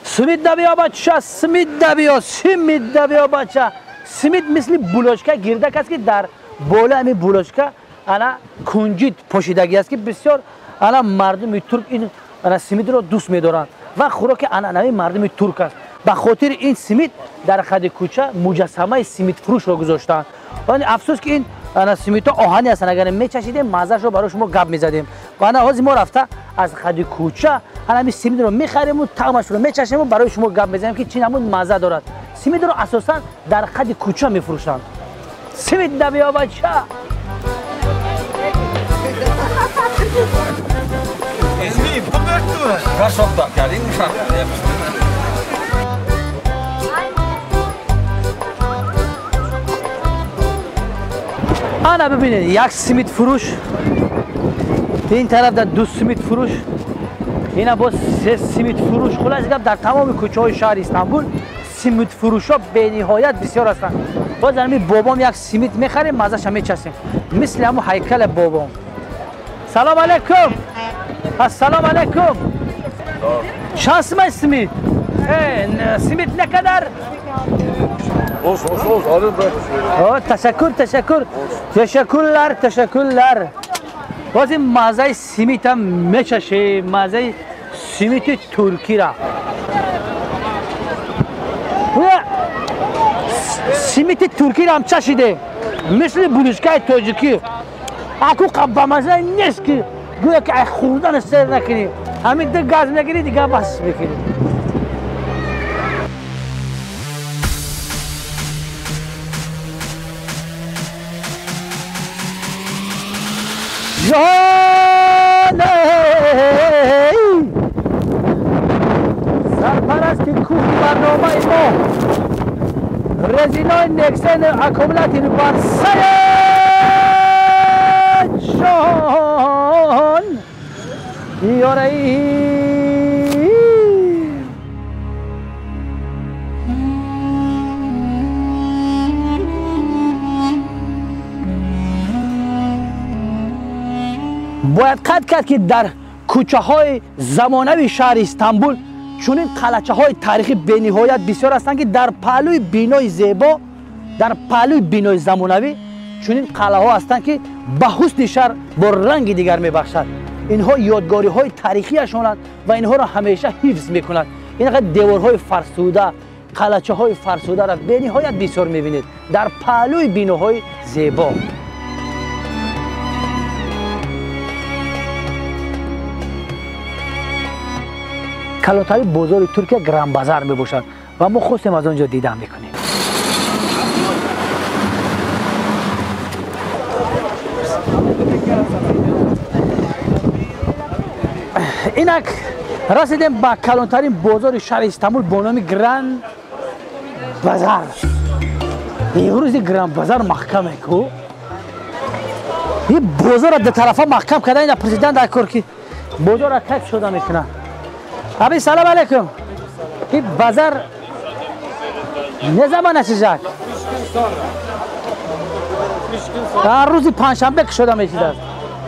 Симид да биё бача, симид да биё, симид да биё бача. Симид мисли булочка гирдак аст, ки дар болои ҳамин булочка ана кунҷид пошидагӣ аст, ки бисёр ана мардуми турк ин ана симидро дӯст медоранд ва хӯроки анъанавии мардуми турк аст. Ба хотири ин симид дар қади кӯча муҷассамаи симидфурӯшро гузоштаанд. Афсӯс, ки ин ана симидҳо оҳанӣ ҳастанд, агар мечашидем, маззаашро барои шумо гап мезадем. Ва ана ҳозир мо рафта аз қади кӯча ана ҳамин симидро мехариму таъмашро мечашему барои шумо гап мезанем, ки чӣ намуд мазза дорад. Симидро асосан дар қади кӯча мефурӯшанд. Симид да биё бача! Ана бибинед, як симид фурӯш, ин тараф дар ду симид фурӯш, ина боз се симид фурӯш. Хулоси гап, дар тамоми кӯчаҳои шаҳри Истанбул симидфурӯшҳо бениҳоят бисёр ҳастанд. Боз ҳамин бобом як симид мехарем, маззаша мечасем, мисли ҳамун ҳайкали бобом. Салом алейкум, ассалому алейкум. Чанд симай симид? Симид не қадар? Ташаккур, ташаккур, ташаккурлар, ташаккурлар. Боз ин маззаи симидам мечашем, маззаи симиди туркира. Симити туркиро ҳам чашидем, мисли булишкаи тоҷикӣ. Аку бамаза нест ки гӯя ки ай хӯрдана сер накунӣ. Ҳамин ду газ мегирӣ, дигар бас мекунӣ. Сарпарасти кӯҳи барномаи мо резинои Нексен аккумулятори бар сари ҷон ёраи. Бояд қайд кард, ки дар кӯчаҳои замонавии шаҳри Истанбул чунин қалачаҳои таърихӣ бениҳоят бисёр ҳастанд, ки дар паҳлӯи бинои зебо, дар паҳлӯи бинои замонавӣ чунин қалъаҳо ҳастанд, ки ба ҳусни шаҳр бо ранги дигар мебахшад. Инҳо ёдгориҳои таърихиашонанд ва инҳоро ҳамеша ҳифз мекунанд. Инақадр деворҳои фарсуда, қалачаҳои фарсударо бениҳоят бисёр мебинед дар паҳлӯи биноҳои зебо. Калонтарин бозори Туркия Гран-базар мебошад ва мо хостем аз он ҷо дидан мекунем. Инак расидем ба калонтарин бозори шаҳри Истанбул бо номи Гран-базар. Имрӯзи Гран-базар маҳкаме ку? Ин бозорро ду тарафа маҳкам карда, ина президент дар кор ки бозорро кайф шуда мекунад. Аби, салам алейкум. Ин базар не замон açacak? Дар рӯзи панҷшанбе кушода мешидааст.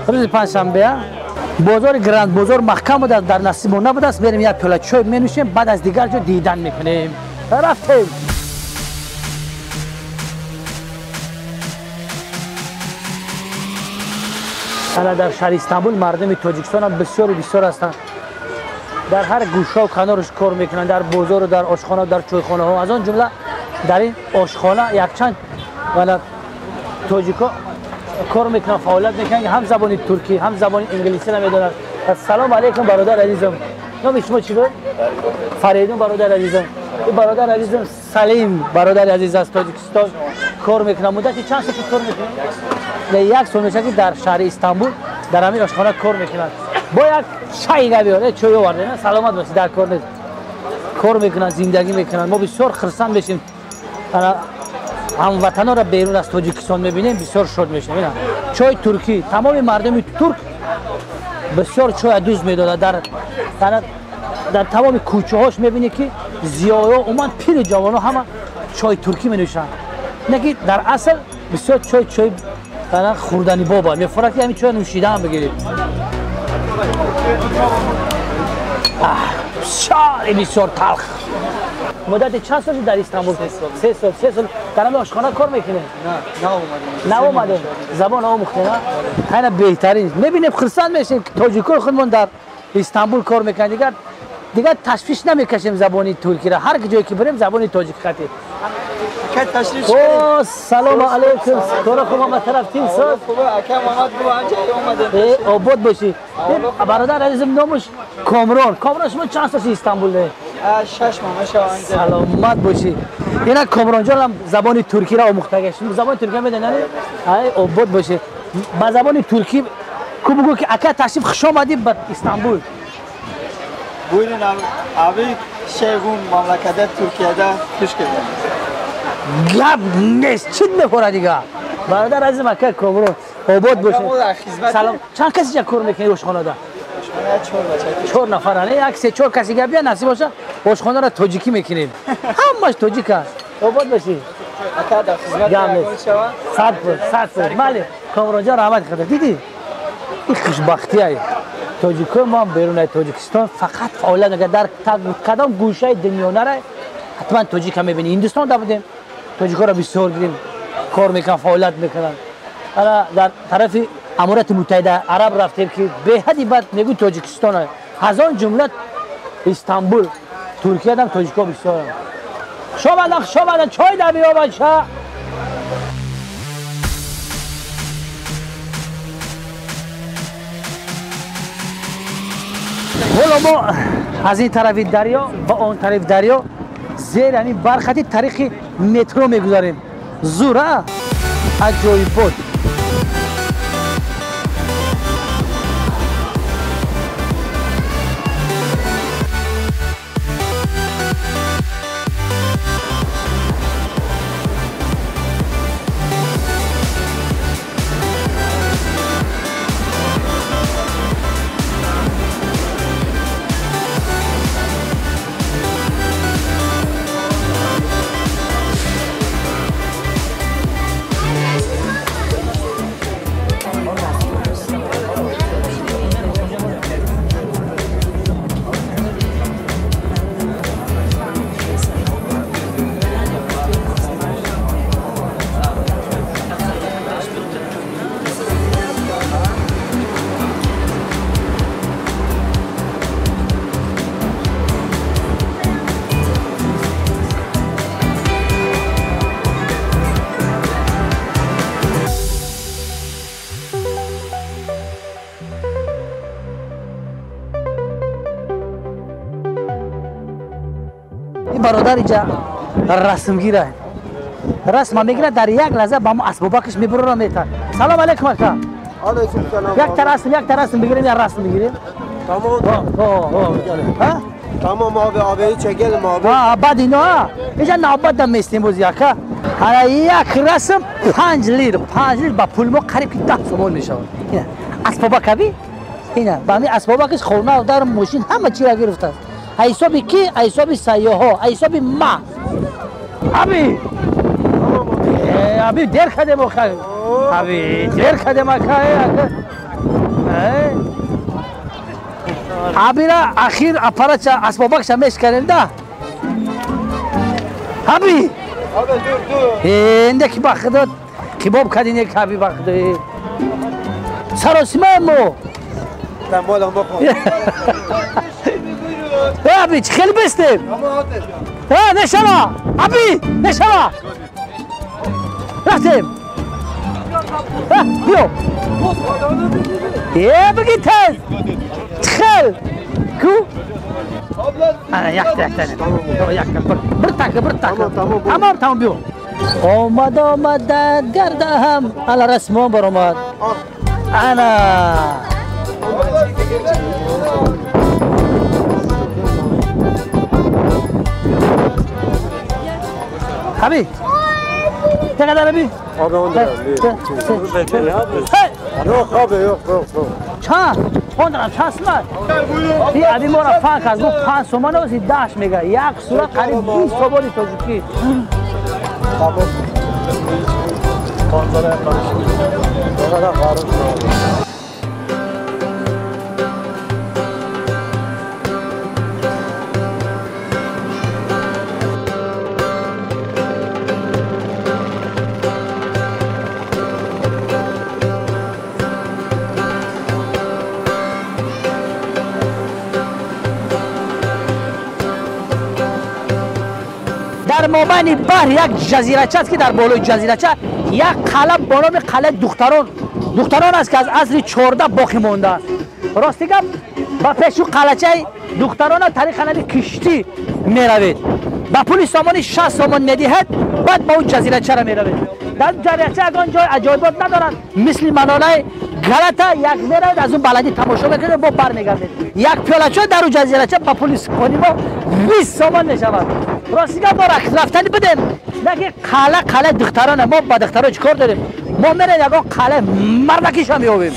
Рӯзи панҷшанбе бозори Гранд бозор маҳкам будааст, дар насиб мо набудааст. Мерем як пиёла чой менӯшем, баъд аз дигар ҷо дидан мекунем. Рафтем. Ана дар шаҳри Истанбул мардуми Тоҷикистон ҳам бисёру бисёр ҳастанд. Дар ҳар гӯшаву канораш кор мекунанд, дар бозору дар ошхона, дар чойхонаҳо. Аз он ҷумла дар ин ошхона якчанд вала тоҷико кор мекунанд, фаъолият мекунанд, ҳам забони туркӣ, ҳам забони инглисиро медонанд. Ассалому алайкум, бародар азизам. Номи шумо чӣ буд? Фаридун, бародар азизам. Ин бародар азизам Салим, бародари азиз, аз Тоҷикистон кор мекунад. Муддати чанд сол кор мекунад? Як сол мешавад, ки дар шаҳри Истанбул дар ҳамин ошхона кор мекунад. Бо як чай габиёр, чой оварде, саломат бошед, дар кор нест. Кор мекунанд, зиндагӣ мекунанд. Мо бисёр хурсанд мешем. Ҳамватанонро берун аз Тоҷикистон мебинем, бисёр шод мешавем. Чой туркӣ, тамоми мардуми турк бисёр чоя дӯст медорад. Дар тамоми кӯчаҳош мебинӣ, ки зиёиҳо, умуман пиру ҷавонҳо ҳама чой туркӣ менӯшанд. Не ки дар асл бисёр чой хӯрдани боба мефорад, ки ҳамин чоя нӯшидаам бигиред. Бисёр бисёр талх. Муддати чанд сол дар Истанбул? 3 сол. 3 сол дар ҳамин ошхона кор мекунед? Наомадем. Забон омӯхте, на? Хайна беҳтарин. Мебинем, хурсанд мешем, ки тоҷикои худмон дар Истанбул кор мекунанд. Дигар ташвиш намекашем забони туркиро. Ҳар ҷое ки бирем, забони тоҷик хати. О, салому алейкум. Кора хуб, ҳама тараф тин соз? Обод бошӣ. Бародар азизам номаш Комрон. Комрон, шумо чанд сол Истанбуле? 6 моҳ мешавад. Саломат бошӣ. Ина Комронҷон ҳам забони туркиро омӯхтага. Шумо забони туркӣ медонед? Ай, обод бошӣ. Ба забони туркӣ ку бигӯ, ки ака ташриф хуш омадӣ ба Истанбул. Buyurun abi, Şeyhun memlekette Türkiye'de hoş geldiniz. Гап нест, чӣ мехӯрад дигар? Бародар азизам, ака Комрон, обод бошед. Салом. Чанд каси ҷа кор мекунед ошхонада? 4 нафар. Як се чор каси гап бия, насиб боша, ошхонаро тоҷикӣ мекунем. Ҳамаш тоҷик аст. Обод бошӣ. Гап нест. 100%, 100%. Бале, Комронҷон, раҳмати худо. Дидӣ? Ин хушбахтие. Тоҷикои мо берун аз Тоҷикистон фақат фаъолият мекунад. Дар кадом гӯшаи дунё нара, ҳатман тоҷика мебинӣ. Ҳиндустон да будем, тоҷикоро бисёр дидем, кор мекунанд, фаъолият мекунанд. Ана дар тарафи Аморати Муттаҳида Араб рафтем, ки беҳади бад мегӯ Тоҷикистон. Аз он ҷумла Истанбул, Туркиядам тоҷико бисёранд. Хуш омадан, чой да биё бача. Ҳоло мо аз ин тарафи дарё ба он тарафи дарё зери ҳамин бархати тариқи метро мегузарем. Зур, а? Аҷоибот. Бародар инҷа расмгира, расма мегирад, дар як лаҳза ба мо асбобакаш мебурора метад. Салом алейкум ака. Алейкум салом. Як та расм бигирем, як расм бигирем. Тамом. Тамом abi, abi çekelim abi. Ha, баъд ино инҷа навбат местем боз яка. Ҳара як расм 5 лир, 5 лир ба пул мо қариб ки 10 сомон мешавад. Ина асбобак аби? Ина ба ҳамин асбобакаш хона, дар мошин ҳама чиро гирифтааст. Ҳисоби ки? Ҳисоби сайёҳо, ҳисоби ма. Аби! Аби дер кардем охир. Аби дер кардем ака. Абира ахир аппаратча асбобакша мешканем да. Аби! Аби дур дур. Энде ки ба худо кибоб кардин ки аби ба худо. Саросима мо. Тамолам бахор. Аби, хеле бестем. Нешава! Аби, нешава! Рафтем. Биё. Бигӣ тез. Хел. Ку? Ана якта якта. Якта bir taka bir taka. Тамом тамом биё. Омад омадат гардаҳам ала расмон баромад. Ана. Abi. Ne kadar abi? Abi 10 lira. Yok abi yok yok yok. Чанд? 10 lira чанд? И аби мора фанк аз гуфт 5 сомон ози 10 мега. Як сура қариб 20 сомони тоҷикӣ. Tamam. Manzaraya karıştı. Ne kadar karıştı abi. Дар мобайни баҳр як ҷазирача аст ки дар болои ҷазирача як қалъа бо номи қалъаи духтарон духтарон аст ки аз асри 14 боқӣ мондааст. Рости гап ба пешу қалъачаи духтарона тариқи нави киштӣ меравед. Ба пули сомони 60 сомон медиҳед, баъд ба он ҷазирачаро меравед. Дар ҷазирача ягон ҷой аҷоибот надоранд, мисли манолаи Галата як меравед, аз он баландӣ тамошо мекунед, бо бармегардед. Як пиёлачо дар он ҷазирача ба пули сомони мо 20 сомон мешавад. Рости гап мо рафтани будем, лекин қалъа қалъаи духтарона, мо ба духтарон чӣ кор дорем? Мо мерем ягон қалъаи мардакиша меёбем.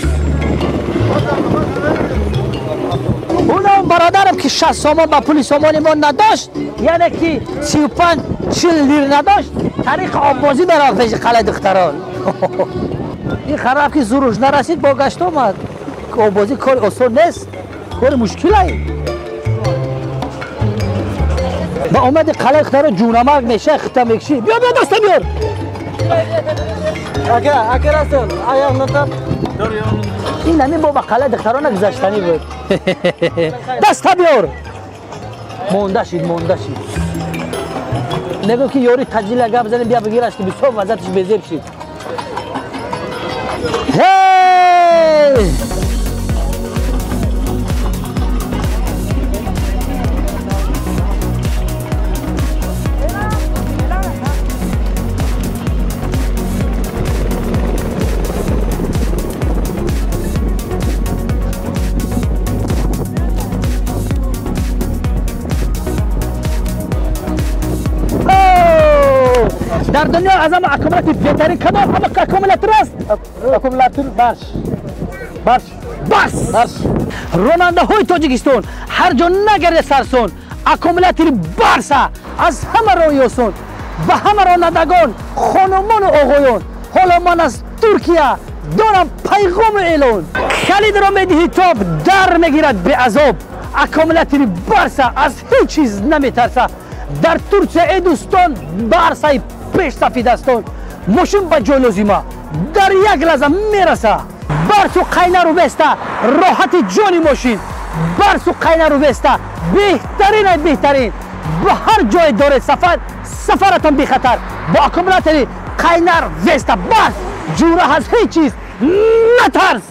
Унам бародарам ки 60 сомон ба пули сомони мо надошт, яъне ки 35-40 лир надошт, тариқи оббозӣ мерафт пеши қалъаи духтарон. Ин хараф ки зуруш нарасид, бо гашт омад. Оббозӣ кори осон нест, кори мушкилае. Ба омади қалъаи духтарон ҷунамак меша, хита мекшӣ. Биё биё даста биёр. Ака, ака Расул, аяғını tap. Ин ҳамин бо ба қалъаи духтарона гузаштанӣ буд. Даста биёр. Монда шид, монда шид. Мегӯ ки ёри таҷила гап занем, бия бигираш ки бисёр вазъияташ безеб шид. Ҳей! Дар дунё аз ҳама аккумулятори беҳтарин кадом аккумулятор аст? Аккумулятор Барс. Барс. Барс. Барс. Ронандаҳои Тоҷикистон ҳар ҷо нагарде сарсон, аккумулятори Барса аз ҳама роҳи осон. Ба ҳама ронандагон, хонумону оғоён, ҳоло ман аз Туркия дорам пайғому эълон. Калидро медиҳӣ тоб, дар мегирад беазоб. Аккумулятори Барса аз ҳеҷ чиз наметарса. Дар Турсия, эй дӯстон, Барсаи пешсафи дастон. Мошин ба ҷой лозима, дар як лаҳза мераса. Барсу қайнару Веста, роҳати ҷони мошин. Барсу қайнару Веста беҳтарин ай беҳтарин. Ба ҳар ҷое доред сафар, сафаратон бехатар. Бо аккумулятори қайнар Веста Барс ҷура аз ҳеҷ чиз натарс.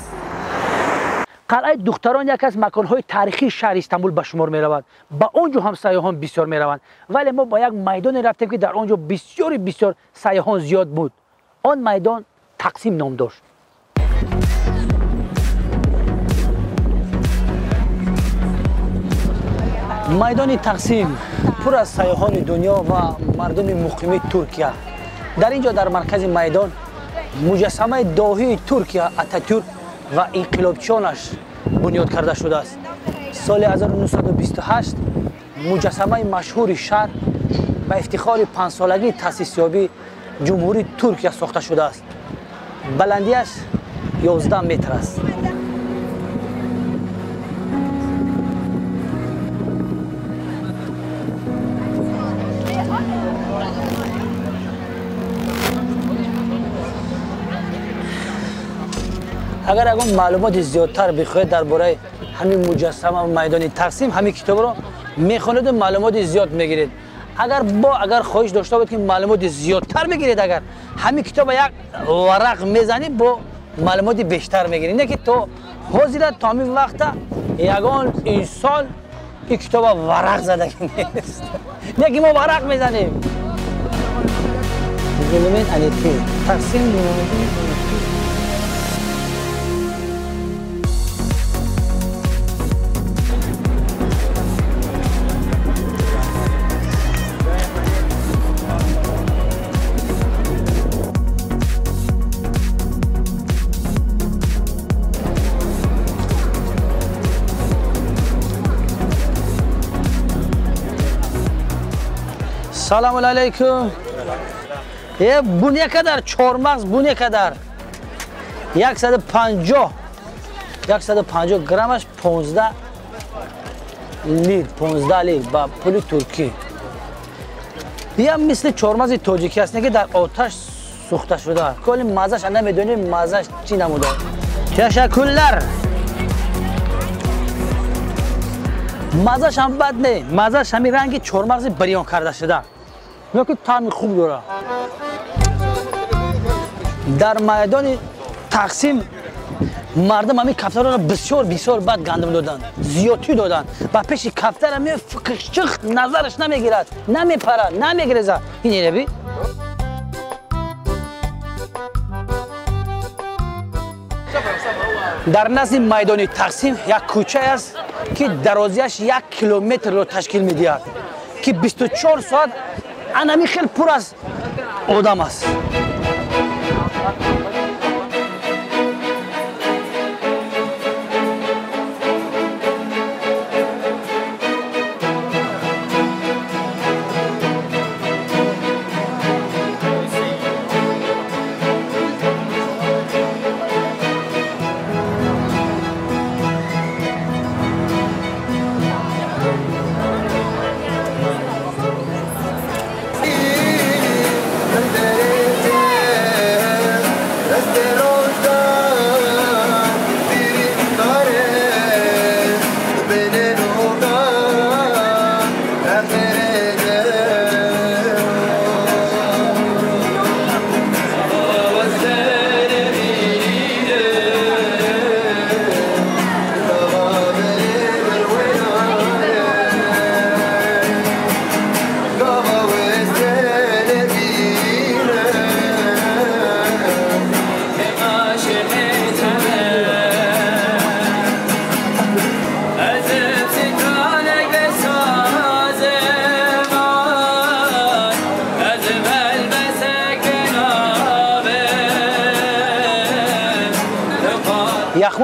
Қалъаи духтарон яке аз маконҳои таърихии шаҳри Истанбул ба шумор меравад. Ба он ҷо ҳам сайёҳон бисёр мераванд. Вале мо ба як майдоне рафтем ки дар он ҷо бисёри бисёр сайёҳон зиёд буд. Он майдон Тақсим ном дошт. Майдони Тақсим пур аз сайёҳони дунё ва мардуми муқими Туркия. Дар ин ҷо дар маркази майдон муҷассамаи доҳии Туркия Ататюрк ва инқилобчиёнаш бунёд карда шудааст. Соли 1928 муҷассамаи машҳури шаҳр ба ифтихори панҷсолагии таъсисёбии Ҷумҳурии Туркия сохта шудааст. Баландиаш 11 метр аст. Агар ягон маълумоти зиёдтар бихоҳед дар бораи ҳамин муҷассама ва майдони Тақсим, ҳамин китобро мехонеду маълумоти зиёд мегиред. Агар хоҳиш дошта бошед ки маълумоти зиёдтар бигиред, агар ҳамин китоба як варақ мезанӣ, бо маълумоти бештар мегиред. Не ки то ҳозира, то ҳамин вақта ягон инсон ин китоба варақ задагӣ нест. Не ки мо варақ мезанем. Тақсим. Саламу алейкум. Bu ne kadar? Çormaz bu ne kadar? 150. 150 gramаш 15 лир, 15 лир ба пули туркӣ. Ям мисли чормази тоҷикӣ аст, ки дар оташ сӯхта шуда. Коли мазаш намедонем, мазаш чӣ намуда. Ташаккурлар. Мазаш ҳам бад не, мазаш ҳамин ранги чормағзи бирён карда шуда. Ки таъми хуб дорад. Дар майдони Тақсим мардум ҳамин кафтарро бисёр бисёр бад гандум доданд, зиёдтӣ доданд. Ба пеши кафтара мефиқишчиқ, назараш намегирад, намепарад, намегирезад. Ин ереби? Дар назди майдони Тақсим як кӯчае аст ки дарозиаш 1 километрро ташкил медиҳад, ки 24 соат анами хел пур аз одам аст.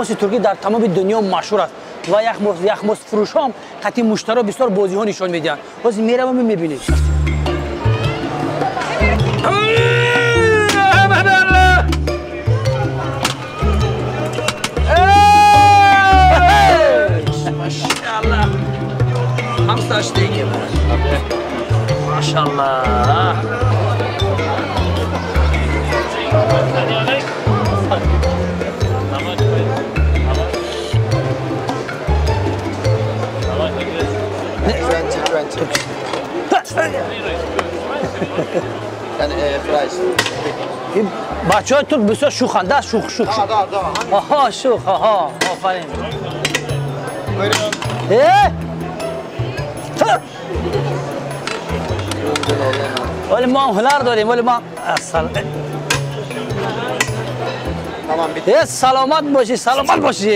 Яхмоси туркӣ дар тамоми дунё машҳур аст ва яхмос фурӯшҳом қатъи муштаро бисёр бозиҳо нишон медиҳанд. Ҳозир меравам мебинед. Maşallah. Yani fries. بچه‌های ترک بسیار شوخند. ده شوخ شوخ. آها شوخ آها آفرین. ولی ما هم هنر داریم ولی ما سلامت باشی سلامت باشی.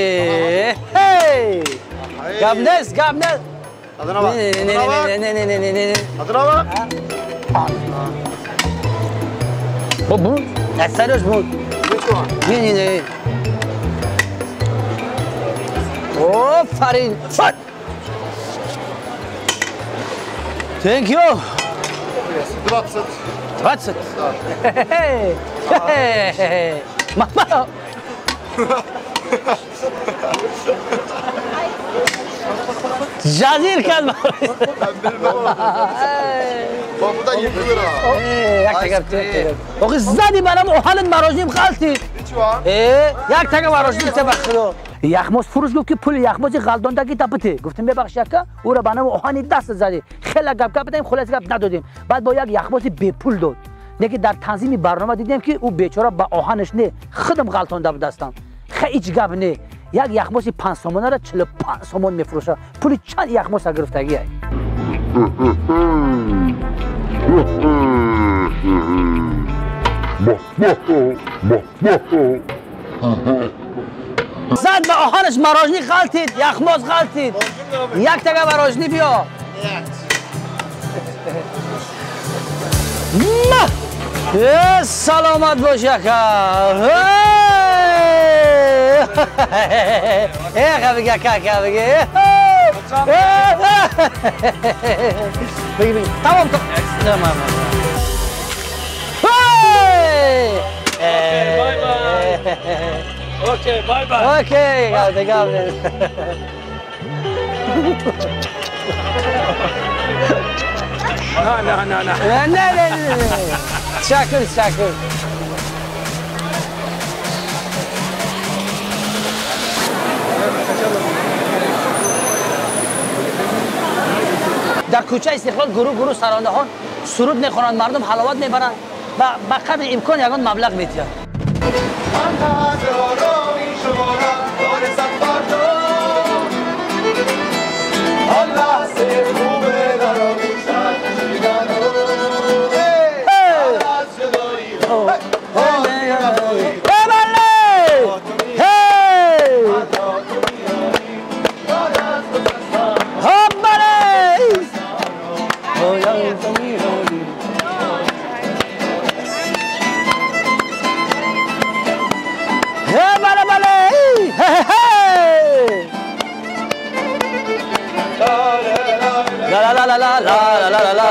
گپ نیست گپ نیست. نه نه نه نه نه نه. Bu سرش بود. نه نه نه. آفرین. Thank you. 20. 20. Мама. Ҷазир кард. Bak bu da 20 lira. Як тага. Охи зади барам оҳанат марожним ғалтид. Як тага марожним те ба худо. Яхмос фурӯш гуфт ки пули яхмоси ғалдондаги тапити. Гуфтем бебахш яка, ӯро ба номи оҳани даст задӣ. Хеле гап гап дадем, хулоса гап надодем. Баъд бо як яхмоси бепул дод. Неки дар танзими барнома дидем ки ӯ бечора ба оҳанаш не, худам ғалтонда будастам. Ҳеҷ гап не. Як яхмоси 5 сомонаро 45 сомон мефурӯшад. Пули чанд яхмоса гирифтагӣ. Зад ба оҳанаш марожнӣ ғалтид, яхмоз ғалтид. Як тага марожнӣ биё. Саломат бош яка. Бигя кака бигя. Бигя бигя. Тамом тамом. Bye bye. Okay, bye bye. Okay, гавде гавде. نه نه نه نه نه نه نه. تشکر تشکر. در کوچه استقلال گروه گروه سرانده ها سرود میخوانند، مردم حلاوت میبرند و به قدر امکان یگان مبلغ میدهند. La la la la la la la la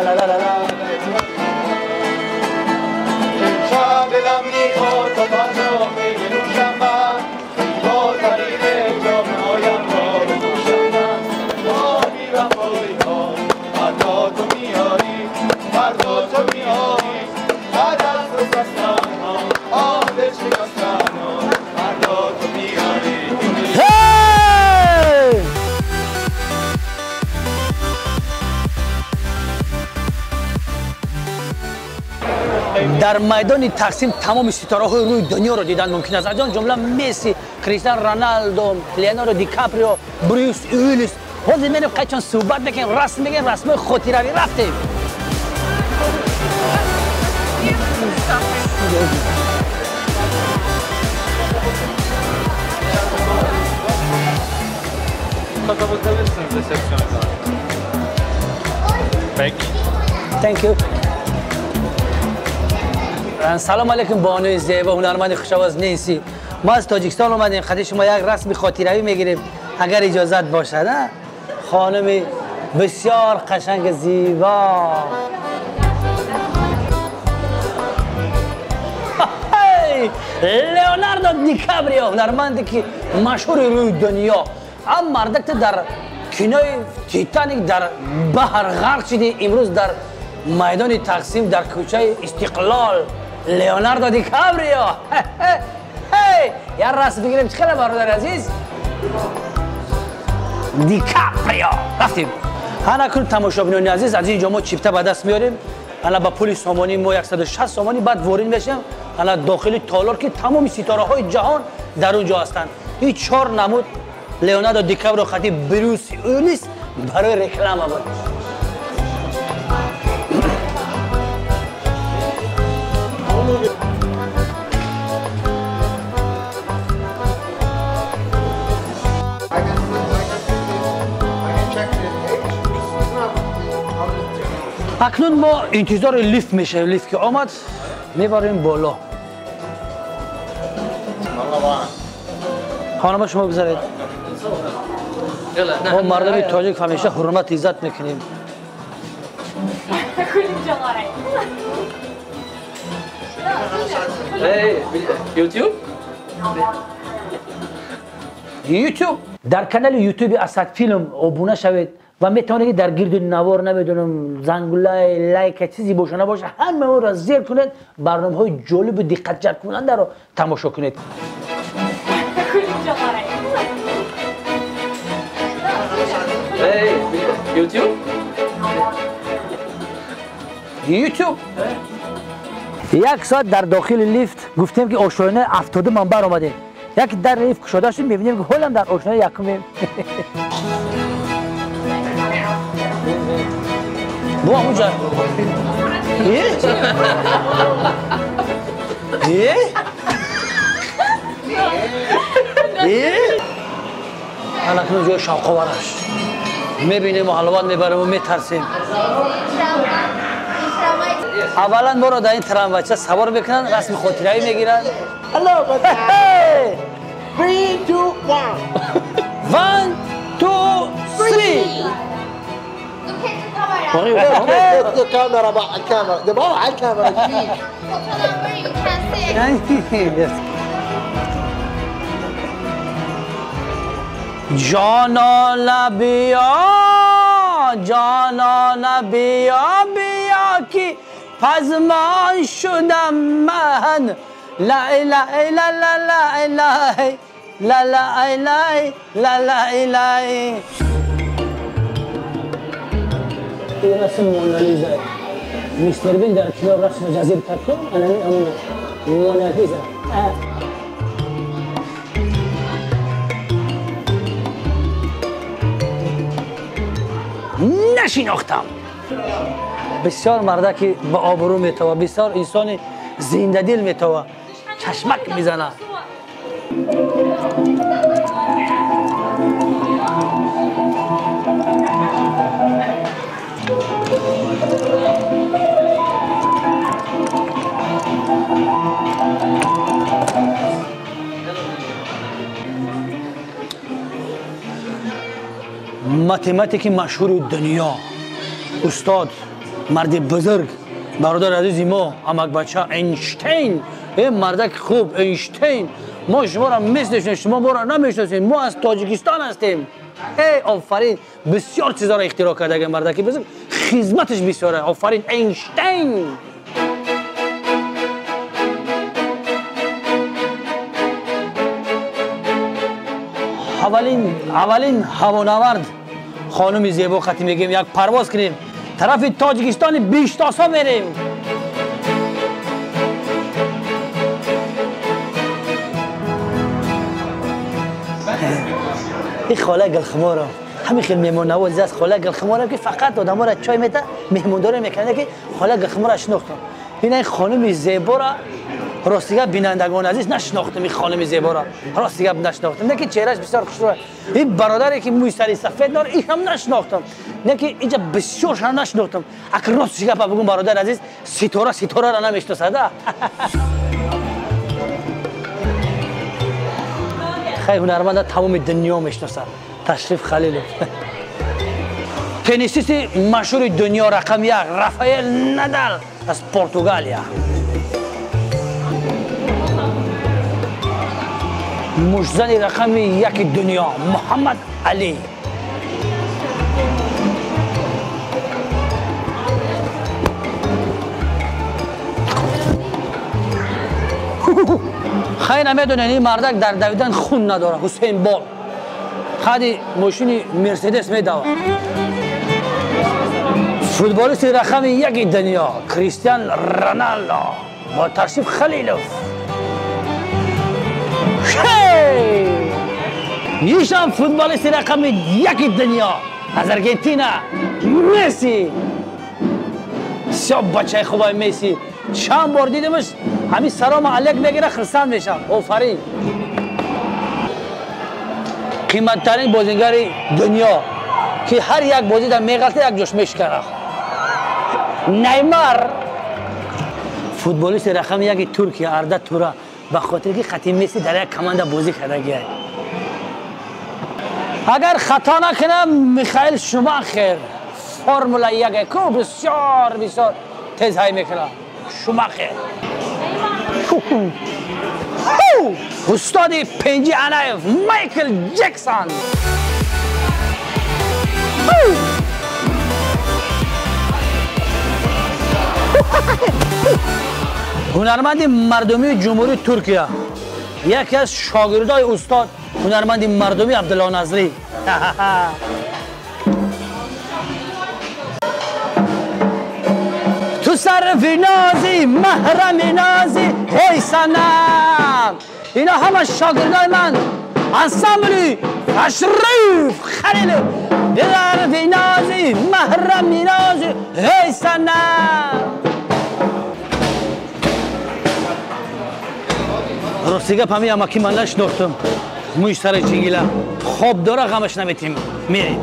la la la la. Дар майдони Тақсим тамоми ситораҳои рӯи дунёро дидан мумкин аст. Аз он ҷумла Месси, Криштиану Роналдо, Леонардо Ди Каприо, Брюс Уиллис. Ҳозир мерем қайчон суҳбат мекунем, расм мегирем, расмҳои хотиравӣ рафтем. Kata bakabilirsiniz resepsiyona kadar. Peki. Thank you. Салом алейкум, бонуи зебо, ҳунарманди хушовоз Ненси. ما از تاجیکستان اومدیم، خدای شما یک رسم خاطروی میگیریم اگر اجازت باشد. خانم بسیار قشنگ زیبا. لئوناردو دیکاپریو هنرمندی که مشهور روی دنیا، اما مردک در کنای تیتانیک در بحر غرق شده، امروز در میدان تقسیم در کوچه استقلال لئوناردو دیکاپریو. یه راست بگیریم چه برادر عزیز؟ دیکاپریو رفتیم. حالا کن تماشابینان عزیز، از اینجا ما چیپته به دست میاریم. حالا با پول سامانی ما 160 سامانی بعد وارد میشیم حالا داخل تالار که تمام ستاره های جهان در اونجا هستند. این 4 نمود لئوناردو دیکاپریو خطی بروس ویلیس برای رکلام بود. اکنون ما انتظار لیفت میشه. لیفت که آمد میبریم بالا. خانم شما بگذارید. ما مردم تاجیک همیشه حرمت عزت میکنیم. یوتیوب در کانال یوتیوب اسد فیلم ابونه شوید و میتونید در گرد نوار نمیدونم زنگوله لایک چیزی باشه نباشه همه اون را زیر کنید، برنامه های جالب و دقت جلب کننده رو تماشا کنید. یوتیوب یک ساعت در داخل لیفت گفتیم که آشیانه 70 من بر آمده. یک در لیفت گشاده شد میبینیم که حالا در آشیانه یکم بو اونجا. حالا جای شوق‌آورش میبینیم و حلوات میبریم و میترسیم. اولا ما رو در این تراموایچه سوار میکنن، رسم خاطره‌ای میگیرن. 3 2 1 1 2 3. الكاميرا بقى، الكاميرا ده بقى على الكاميرا. جانا بیا جانا بیا بیا که پزمان شدم من. لا لا لا لا لا لا لا لا لا لا لا. این رسم مونالیزا میستر بین در کنار رسم جزیره تکون انا مونالیزا. نشیناختم. بسیار مرده که با آبرو میتوه، بسیار انسان زنده دل میتوه، چشمک میزنه. математики машҳури дунё, устод, марди бузург, бародар азизи мо, амакбача Эйнштейн. Э мардак хуб Эйнштейн, мо шуморо мешиносем, шумо моро намешиносед, мо аз Тоҷикистон ҳастем. Эй офарин, бисёр чизҳоро ихтироъ кардаги мардаки бузург, хизматаш бисёр. Офарин Эйнштейн. Аввалин ҳавонавард хонуми зебо хати мегӯем, як парвоз кунем тарафи Тоҷикистони биштосо мерем. Ин хола гулхуморо ҳамин хел меҳмоннавоз аст. Хола гулхуморо ки фақат одаморо чой мета, меҳмондорӣ мекунад, ки хола гулхуморо шинохтам. Ин хонуми зеборо ростига бинандагон азиз нашинохтам. Ин хонуми зеборо ростига нашинохтам, не ки чеҳраш бисёр хушрӯ. Ин бародаре ки мӯи сари сафед дорад, ин ҳам нашинохтам, не ки инҷа бисёршро нашинохтам. Акр ростиш гапа бигӯм бародар азиз, ситора ситораро намешиносад. Хай ҳунарманда тамоми дунё мешиносад. Ташриф Халилов. Теннисисти машҳури дунё рақами 1 Рафаэл Надал аз Португалия. Муштзани рақами 1 дунё Муҳаммад Али. Хай намедонед, ин мардак дар давидан хун надорад. Ҳусейн Бол қади мошини Мерседес медавад. Футболисти рақами 1 дунё Кристиан Роналдо бо Ташриф Халилов. Ишам футболисти рақами 1 дунё аз Аргентина Месси. Бисёр бачаи хубай Месси. Чанд бор дидимаш, ҳамин салому алейк мегира, хурсанд мешавам. Офарин. Қиматтарин бозингари дунё ки ҳар як бозӣ дар меғалта, як ҷош мешиканад. Неймар. Футболисти рақами 1 Туркия Арда Тура ба хотире ки қати Месси дар як команда бозӣ кардагиай. Агар хато накунам, Михаил Шумахер Формула 1 ку бисёр бисёр тез ҳай мекунад. Шумахер. Устоди Пенҷи Анаев Майкл Ҷексон. Ҳунарманди мардумии Ҷумҳурии Туркия, яке аз шогирдои устод ҳунарманди мардумӣ Абдулло Назрӣ. Ту сарфи нози, маҳрами нози, ҳой санам. Ино ҳама шогирдои ман, ансамбли Ташриф Халилов. Сарфи нози, маҳрами нози, ҳой санам. Рости гап, ҳамин амаки ман нашинохтам. Мӯи сари чингила. Хоб дора, ғамаш наметим. Мерем.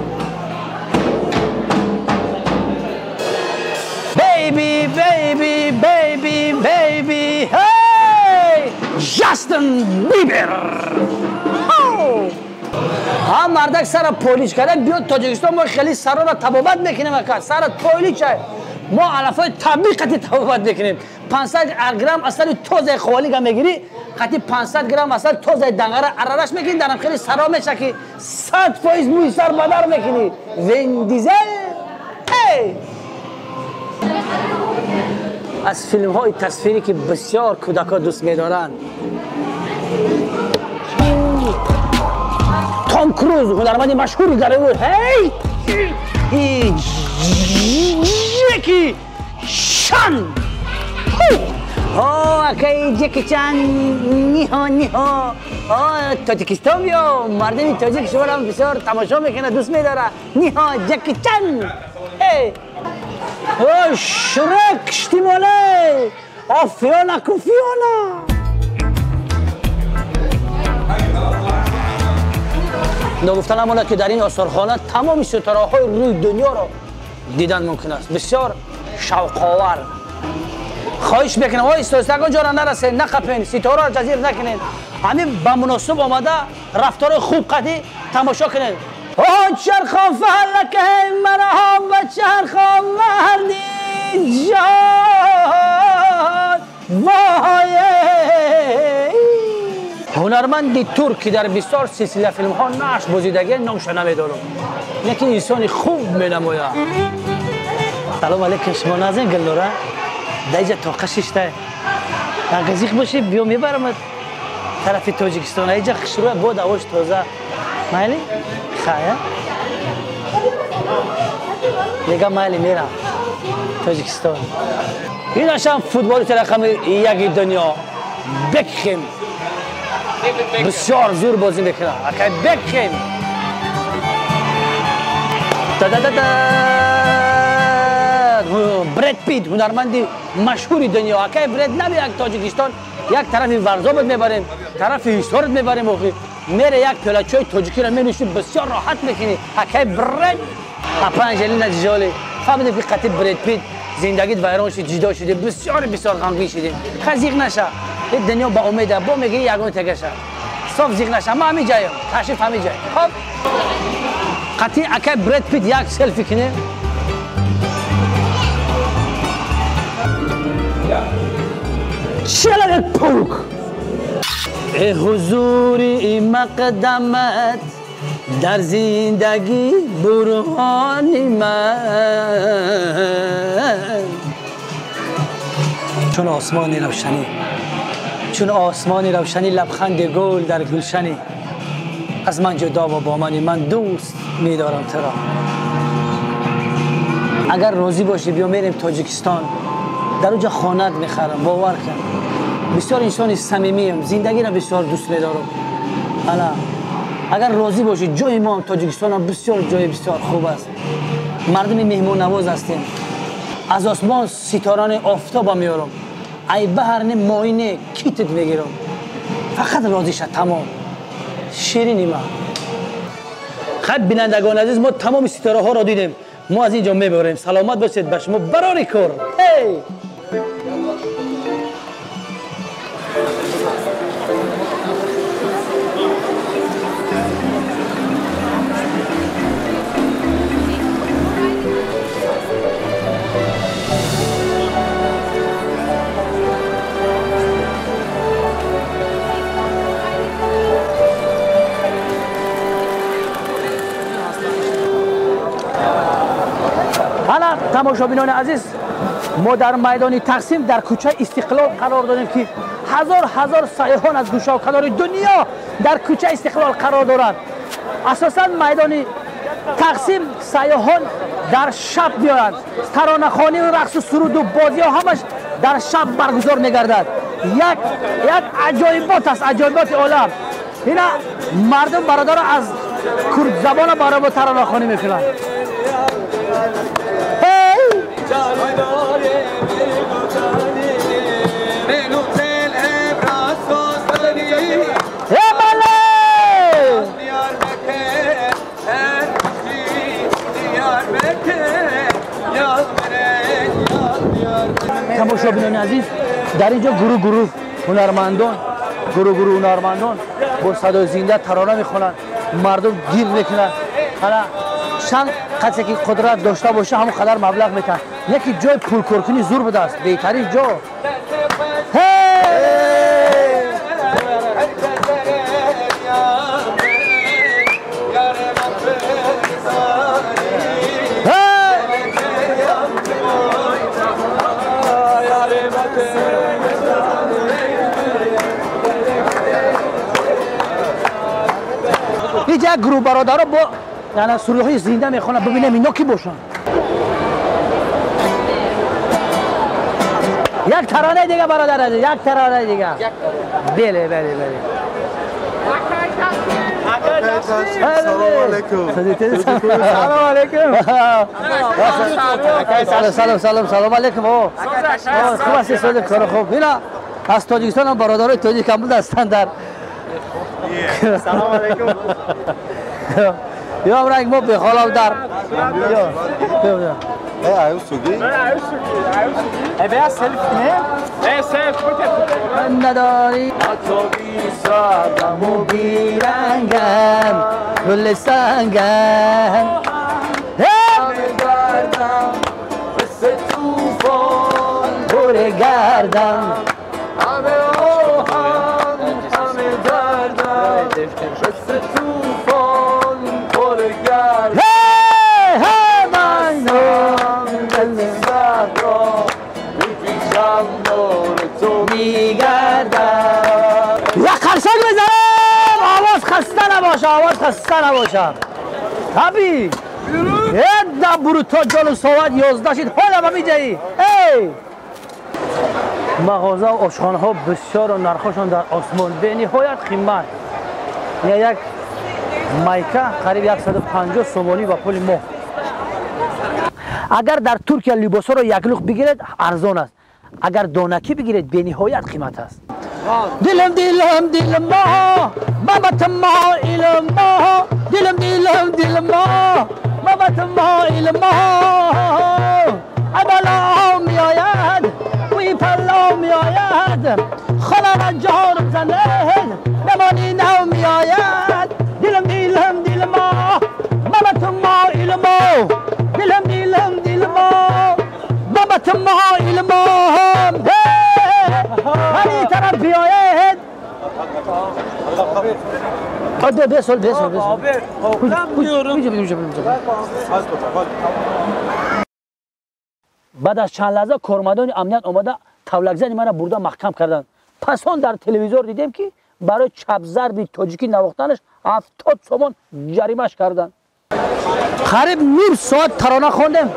Baby, baby, baby, baby, hey! Justin Bieber! Ҳам мардак сара полич карда биёд Тоҷикистон, мо хеле сарора табобат мекунем, ака. Сара полич мо алафои табиӣ қати табобат мекунем. 500 грамм асали тозаи ховалига мегирӣ, қати 500 грамм асали тозаи дангара аралаш мекунӣ, дарам хеле саро меша ки 100% мӯи сар бадар мекунӣ. Вин Дизел. Эй! Аз филмҳои тасвирӣ ки бисёр кӯдакҳо дӯст медоранд. Том Круз, ҳунарманди машҳури Голливуд. Ҳей! Ҷеки Чан! О, акаи Ҷеки Чан, ниҳо, ниҳо. О, Тоҷикистон биё, мардуми тоҷик шуморо бисёр тамошо мекунад, дӯст медорад. Ниҳо, Ҷеки Чан! Эй! О, Шрек, штимоле! О, Фиона ку Фиона! Ногуфта намонад ки дар ин осорхона тамоми ситораҳои рӯи дунёро дидан мумкин аст. Бисёр шавқовар. Хоҳиш мекунам, ой ягон ҷора нарасед, нақапен, ситораро ҷазир накунед. Ҳамин ба муносиб омада рафтори хуб қадӣ тамошо кунед. О, чархо фалаке маро ба чархо марди ҷон, вой! Ҳунарманди турк ки дар бисёр силсила филмҳо нақш бозидагӣ, номша намедонам, лекин инсони хуб менамояд. Салом алейкум, шумо назин Гулнора? Даиҷа тоқа шишта. Агар бошӣ, биё мебарамад тарафи Тоҷикистон. Аиҷа хушрӯя, бод ҳавош тоза. Майли? Хая? Мега майли, мерам Тоҷикистон. Инашам футболисти рақами 1 дунё Бекхем. Бисёр зур бозӣ мекунад. Акай Бекхем. Та-та-та-та! Бред Пит, ҳунарманди машҳури дунё. Акай Бред, намеяк Тоҷикистон, як тарафи Варзобот мебарем, тарафи Ҳисорот мебарем. Охи мере як пиёла чой тоҷикиро менӯшӣ, бисёр роҳат мекунӣ. Акай Бред. Апа Анҷелина Ҷоли, фаҳмидем ки қати Бред Пит зиндагит вайрон шуд, ҷидо шудем, бисёр бисёр ғамгин шудем. Хазиқ наша, ин дунё ба умеда, бо мегирӣ ягон тегаша. Соф зиқ наша. Ма ҳамин ҷаем. Ташриф ҳамин ҷаем. Хоб. Қатъи акай Бред Пит як селфи кунем. Человек паук. Э ҳузури мақдамат дар зиндагӣ бурҳони ман. Чун осмони равшанӣ, чун осмони равшанӣ, лабханди гул дар гулшанӣ, аз ман ҷудо ва бо мани, ман дӯст медорам туро. Агар розӣ бошӣ биё мерем Тоҷикистон, дар онҷо хонат мехарам, бовар кун. Бисёр инсони самимиям, зиндагиро бисёр дӯст медорам. Ана агар розӣ бошӣ, ҷои мо Тоҷикистон ҳам бисёр ҷои бисёр хуб аст. Мардуми меҳмоннавоз ҳастем. Аз осмон ситораи офтоба меорам. Ай баҳр не моҳӣ не китит мегирам. Фақат розӣ ша, тамом. Ширини ман. Хай бинандагони азиз, мо тамоми ситораҳоро дидем. Мо аз инҷо мебарем. Саломат бошед, ба шумо барори кор. Эй! Ҳала тамошобинони азиз, мо дар майдони Тақсим дар кӯчаи Истиқлол қарор дорем, ки ҳазор ҳазор сайёҳон аз гӯшаву канори дунё дар кӯчаи Истиқлол қарор доранд. Асосан майдони Тақсим сайёҳон дар шаб меоянд. Таронахонӣ, рақсу суруду бозиҳо ҳамаш дар шаб баргузор мегардад. Як аҷоибот аст, аҷоиботи олам. Ина мардум бародаро аз курдзабона барои таронахонӣ мекунанд. Тамошобинони азиз, дар инҷо гурӯҳ гурӯҳ ҳунармандон, гурӯҳ гурӯҳ ҳунармандон бо садои зинда тарона мехонанд, мардум гир мекунанд. Ҳала чанд касе ки қудрат дошта боша, ҳамон қадар маблағ метаҳад. Яке ҷои пулкоркунӣ зур будааст, беҳтарин ҷо. Инҷа як гурӯҳ бародаро бо яъне сурудҳои зинда мехонанд. Бибинем ино ки бошанд. Як таронаи дига бародар азиз, як таронаи дига. Бале, бале, бале. Салом алейкум. Салом алейкум. Салом, салом, салом алейкум. Хуб ҳастӣ, соли кор хуб. Ина аз Тоҷикистон ҳам бародарои тоҷик ҳам будастанд дар. Салом алейкум. Ё ранг мо бехолав дар. Надорӣ сабаму бирангам, гули сангам. Буре гардам. Як қарсак бизанем, овоз хаста набоша, овоз хаста набоша. Таби эда буру то ҷону соат 11 шид, ҳола ба миҷаӣ. Эй, мағоза ва ошхонаҳо бисёру нархошон дар осмон, бениҳоят қимат. Як майка қариб 150 сомонӣ ба пули мо. Агар дар Туркия либосҳоро яклух бигиред, арзон аст. Агар донакӣ бигиред, бениҳоят қимат аст. Дилам, дилам, дилам мо, мабат мо, илм мо, дилам, дилам, дилам мо, мабат мо, илм мо. Абало меояд, وی پلا میآید، خلا را جار زنه، نمانی نو. Abi besol. Abi problem diyorum. Баъд аз чанд лаҳза кормандони амният омада тавлакзани маро бурда маҳкам карданд. Пас он дар телевизор дидем, ки барои чапзарби тоҷикӣ навохтанаш 70 сомон ҷаримаш карданд. Қариб ним соат тарона хондем,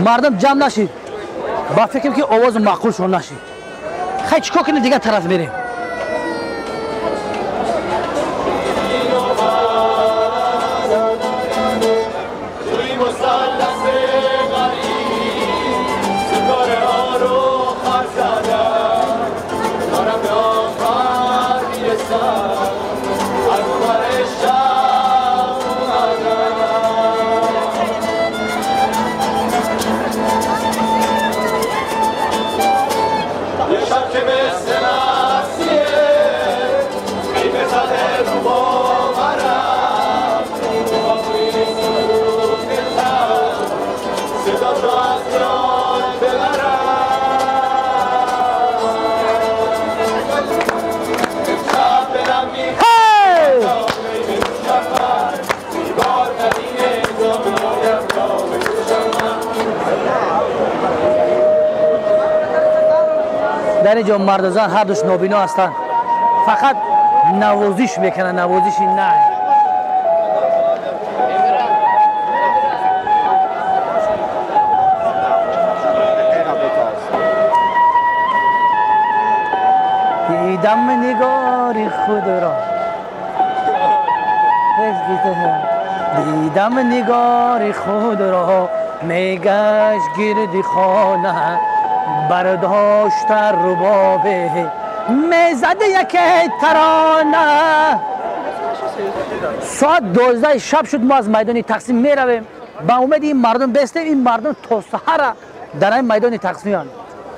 мардум ҷамъ нашид. Ба фикрам, ки овози маъқулшон нашид. Хай, чӣ кор кунем, дигар тараф мерем. Дар инҷо марду зан ҳардуш нобино ҳастанд, фақат навозиш мекунанд, навозиши най. Дидам нигори худро, дидам нигори худро, мегашт гирди хона, бардошта рубобе, мезад яке тарона. Соат 12 шаб шуд, мо аз майдони Тақсим меравем. Ба умеди ин мардум бестем, ин мардум то саҳара дар ин майдони Тақсимянд.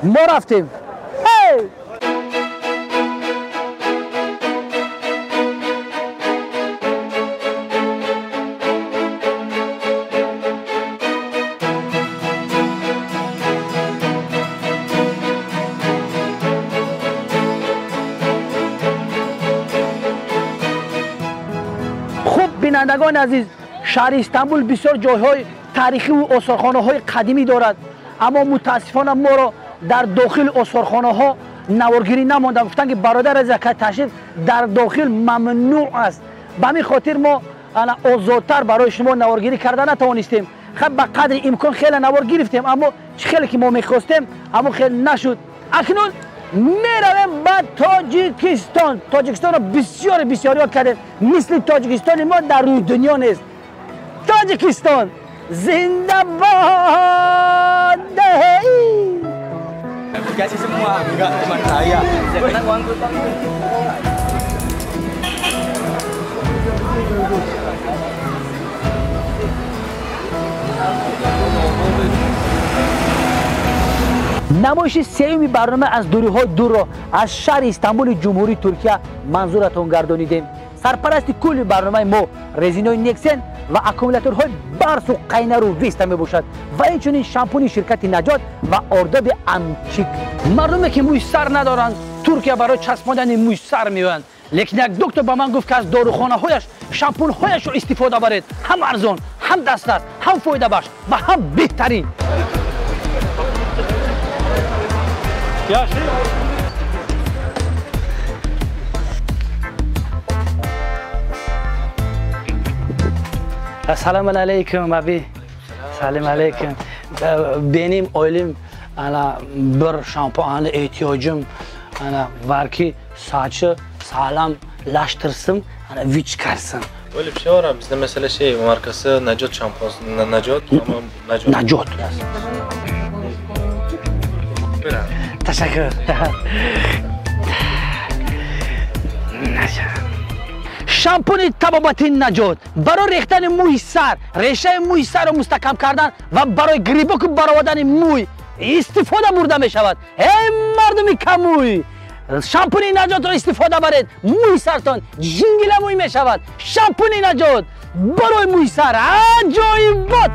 Мо рафтем. Бинандагони азиз, шаҳри Истанбул бисёр ҷойҳои таърихиву осорхонаҳои қадимӣ дорад, аммо мутаассифона моро дар дохили осорхонаҳо наворгирӣ намонда. Гуфтанд, ки бародар азиз, акай ташриф дар дохил мамнӯъ аст. Ба ҳамин хотир мо озодтар барои шумо наворгирӣ карда натавонистем. Хаб, ба қадри имкон хеле навор гирифтем, аммо чӣ хеле ки мо мехостем, аммо хеле нашуд. Акнун меравем ба Тоҷикистон. Тоҷикистонро бисёре бисёр ёд кардем, мисли Тоҷикистони мо дар рӯи дунё нест. Тоҷикистон зинда бод! Dikasih semua, enggak cuma saya. Намоиши сеюми барнома аз дуриҳои дурро аз шаҳри Истанбули Ҷумҳурии Туркия манзуратон гардонидем. Сарпарасти кулли барномаи мо резинои Нексен ва аккумуляторҳои Барсу, Қайнару Виста мебошад ва инчунин шампуни ширкати Наҷот ва ордоби Амчик. Мардуме ки мӯи сар надоранд, Туркия барои часпондани мӯи сар меоянд, лекин як доктор ба ман гуфт, ки аз дорухонаҳояш шампунҳояшро истифода баред, ҳам арзон, ҳам дастрас, ҳам фоидабахш ва ҳам беҳтарин. Assalamu alaykum abi. Salam alaykum. Benim oğlum ana bir şampuana ihtiyacım ana var ki saçı sağlamlaştırsın, ana çıkarsın. Öyle bir şey var abi, bizde mesela şey markası Najot şampuan, Najot ama Najot. Najot. Teşekkür. Шампуни табобати Наҷот барои рехтани мӯи сар, решаи мӯи сарро мустаҳкам кардан ва барои грибоку баровардани мӯй истифода бурда мешавад. Эй мардуми каммӯй, шампуни Наҷотро истифода баред, мӯи сартон ҷингила мӯй мешавад. Шампуни Наҷот барои мӯи сар аҷоибот.